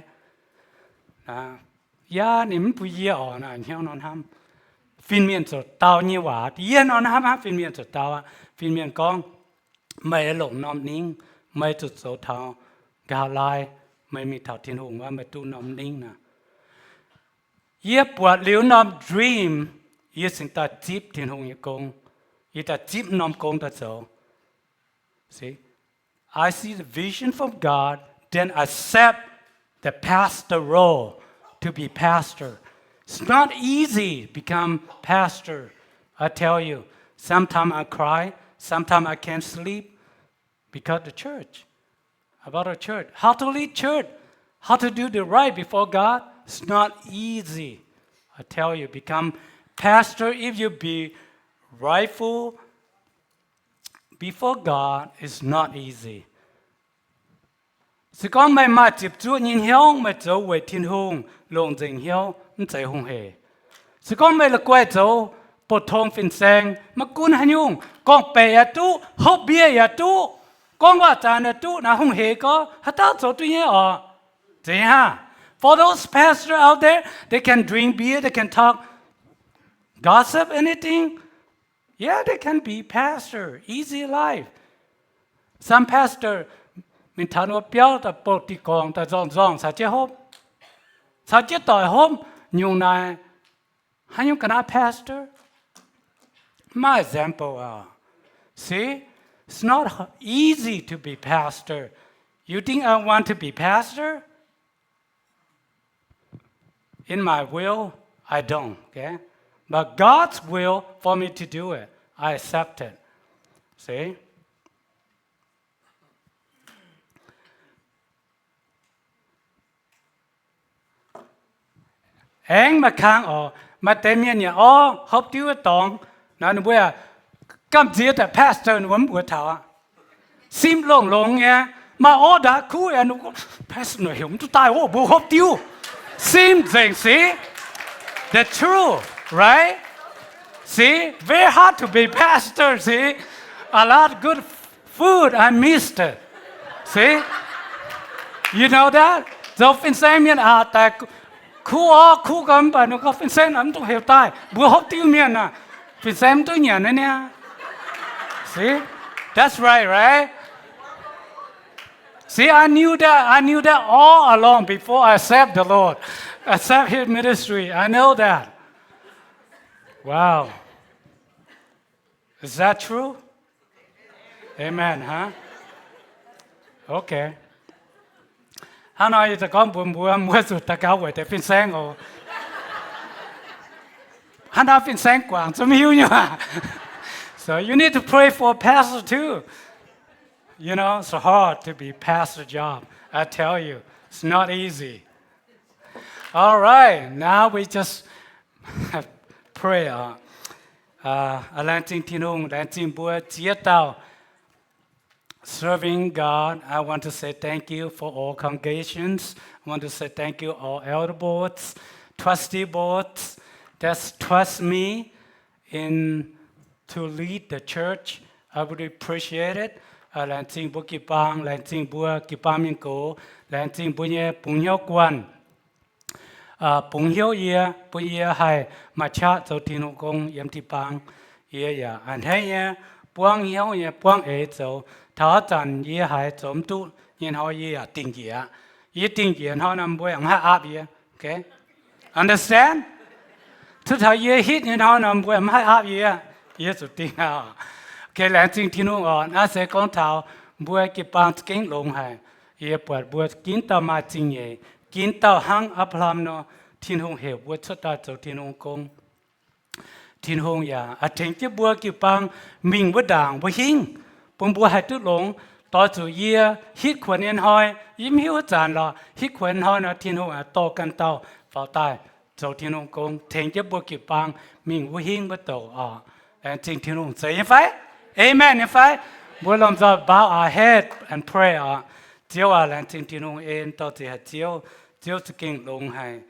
Yaac ninh mv bun yie oc, hnyouv nor hnamv. Fin-mienh zoux dau nyei waac, yie nor hnamv hnamv fin-mienh zoux dau aqv. Fin-mienh gorngv, meih longc norm ningv, meih zuqc zoux taux nqa'haav laai, meih mingh taux Tin-Hungh wuov, meih duqv norm ningv naaic. Yie buatc liuz norm dream, yie cingx daaih zipv Tin-Hungh nyei gong. Yie daaih zipv norm gong daaih zoux. See, I see the vision from God, then accept the pastor role to be pastor. It's not easy to become pastor. I tell you, sometimes I cry, sometimes I can't sleep because the church, about the church, how to lead church, how to do the right before God. It's not easy. I tell you, become pastor, if you be rightful before God, is not easy. Se gorngv meih maaih ziepc zuoqv nyei hnyouv, meih zoux weic Tin-Hungh longc nzengc hnyouv, mv zeiz hungh hec. Se gorngv meih la'guaih zoux bouc tong fin-saeng, maiv gunv haaix nyungc, gorngv-baeqc yaac duqv, hopv mbie yaac duqv, gorngv waac-zanc yaac duqv, naaiv hungh hec gorngv haaix dauh zoux duqv nyei oc. Zeiz hnangv. For those pastors out there, they can drink beer, they can talk gossip, anything. Yeah, they can be pastor, easy life. Some pastor mingh taux wuov biauv daaih bouh diuh gorngc daaih nzorng-nzorng caux jienv hopv, caux jienv doic hopv, nyungc naaic haaix nyungc ga'naaiv pastor? My example, uh, see, it's not h-, easy to be pastor. You think I want to be pastor? In my will, I don't, okay? But God's will for me to do it, I accept it. See? Aengx maaih kang oc, maaih deix mienh yaac orv hopv diuv wuov dorngx, naaiv ninh mbuo yaac gamh nziex daaih pastor ninh mbuo mv mbuox taux aqv. Sim longx-longx nyei, maaih orv ndaauv kuv yaac, pastor heuc mv duqv daaih oc, mbuo hopv diuv. Sim nzengc sic. The truth, right? See, very hard to be pastor, see? A lot of good food I missed. See? You know that? Zoux fin-saeng mienh aqc daaih kuv orv kuv gau mv baac ninh gorngv fin-saeng mv duqv heuc daaih, mbuo hopv diuv mienh aac, fin-saeng mv duqv nyanc naaiv niaa. See? That's right, right? See, I knew that. I knew that all along before I accept the Lord, accept His ministry. I know that. Wow. Is that true? Amen, huh? Okay. Hnangv nor yie za'gengh gorngv mbuox mbuo, mbuo zuqc daux gaux weic deix fin-saeng oc. Hnangv nor fin-saeng guangc zungv hiuv nyei aqv. So you need to pray for pastor too. You know, it's hard to be pastor job. I tell you, it's not easy. All right, now we just pray oc. Laengz zingh Tin-Hungh, laengz zingh mbuo ziex dauh serving God. I want to say thank you for all congregations. I want to say thank you all elder boards, trustee boards that trust me in to lead the church. I would appreciate it. Laengz zingh mbuo jiu-baang, laengz zingh mbuo jiu-baang mienh gox, laengz zingh mbuo nyei bungx hnyouv guanh, bungx hnyouv yie, bun yie haih maaih qaqv zoux Tin-Hungh gong yiem jiu-baang. Yie yaac a'hneiv nyei, buangv hnyouv nyei, buangv eix zoux. Taux haaix zanc yie haiz zoux mv duqv nyei hnoi, yie yaac dingh njiec. Yie dingh njiec hnoi nor, mbuo yaac mv haih aapv yie. Okay? Understand? Cuotv taux yie hitv nyei hnoi nor, mbuo yaac mv haih aapv yie. Yie zuqc dingh aqv. Okay, laengz zingh Tin-Hungh oc. Naaiv se gorngv taux mbuo jiu-baang za'gengh longx haic. Yie buatc mbuo ginv dauh maaih zingh nyeic, ginv dauh hnangv Apc^laa^ham nor, Tin-Hungh heuc mbuo cuotv daaih zoux Tin-Hungh gong. Tin-Hungh yaac tengx jienv mbuo jiu-baang mingh wuov ndaangc mbuo hingv, bun mbuo haih duqv longx. Doix zuqc yie hitv kuonx nyei hnoi, yie mv hiuv wuov zanc lorqc, hitv kuonx nyei hnoi nor, Tin-Hungh dorh ganh dauh faaux daaih zoux Tin-Hungh gong, tengx jienv mbuo jiu-baang mingh wuov hingv wuov douc oc. Laengz zingh Tin-Hungh. Zeiz nyei fai? Amen nyei fai? Mbuo lomh nzoih bow our head and pray oc. Ziouv aac, laengz zingh Tin-Hungh en dorh ziec haic Ziouv. Ziouv za'gengh longx haic.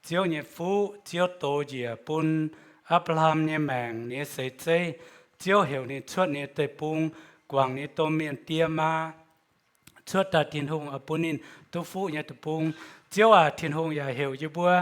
Ziouv nyei fuqv, Ziouv dox njiec bun Apc^laa^ham nyei maengc, ninh nyei seix zeiv. Ziouv heuc ninh cuotv ninh nyei deic-bung, guangc ninh domh mienh die maa cuotv daaih. Tin-Hungh oix bun ninh duqv fuqv nyei deic-bung. Ziouv aac, Tin-Hungh yaac heuc yie mbuo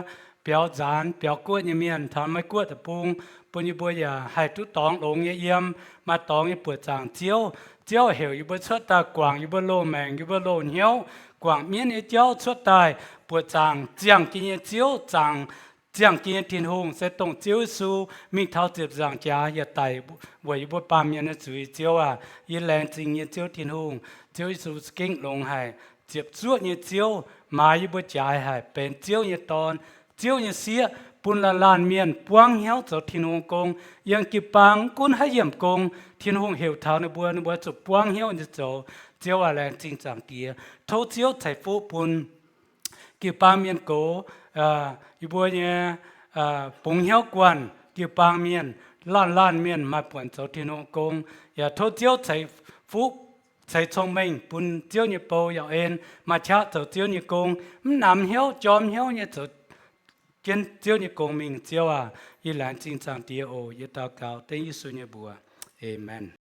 biaux nzaanx biaux guoqv nyei mienh taux Meiv Guoqv deic-bung, bun yie mbuo yaac haih duqv dorngx longx nyei yiem, maaih dorngx nyei buoqc zaangc Ziouv. Ziouv heuc yie mbuo cuotv daaih guangc yie mbuo loz-maengc, yie mbuo loz-hnyouv, guangc mienv nyei jauv cuotv daaih buoqc zaangc ziangh jienv nyei Ziouv, zaangc ziangh jienv nyei Tin-Hungh se dongh Ziouv Yesu mingh taux ziepc nzaangc jaax yaac daic weic yie mbuo baamh mienh nyei zuiz. Ziouv aac, yie laengz zingh nyei Ziouv Tin-Hungh. Ziouv Yesu za'gengh longx haic, ziepc zuoqv nyei Ziouv, maaiz yie mbuo jaaix haic, benx Ziouv nyei Dorn, Ziouv nyei sieqv, bun laanh laanh mienh buangv hnyouv zoux Tin-Hungh gong. Yiem jiu-baang mv gunv haaix yiemc gong, Tin-Hungh heuc taux ninh mbuo, ninh mbuo zuqc buangv hnyouv nyei zoux. Ziouv aac, laengz zingh Zaangc Diex. Tov Ziouv ceix fuqv bun jiu-baang mienh gox, yie mbuo nyei bungx hnyouv guanh jiu-baang mienh, laanh laanh mienh maaih buonc zoux Tin-Hungh gong. Yaac tov Ziouv ceix fuqv, ceix cong-mengh bun Ziouv nyei bou yaac en, maaih qaqv zoux Ziouv nyei gong, mv namx hnyouv, jorm hnyouv nyei zoux jienv Ziouv nyei gong mingh. Ziouv aac, yie laengz zingh Zaangc Diex oc. Yie daux gaux dengv Yesu nyei mbuox. Aamen.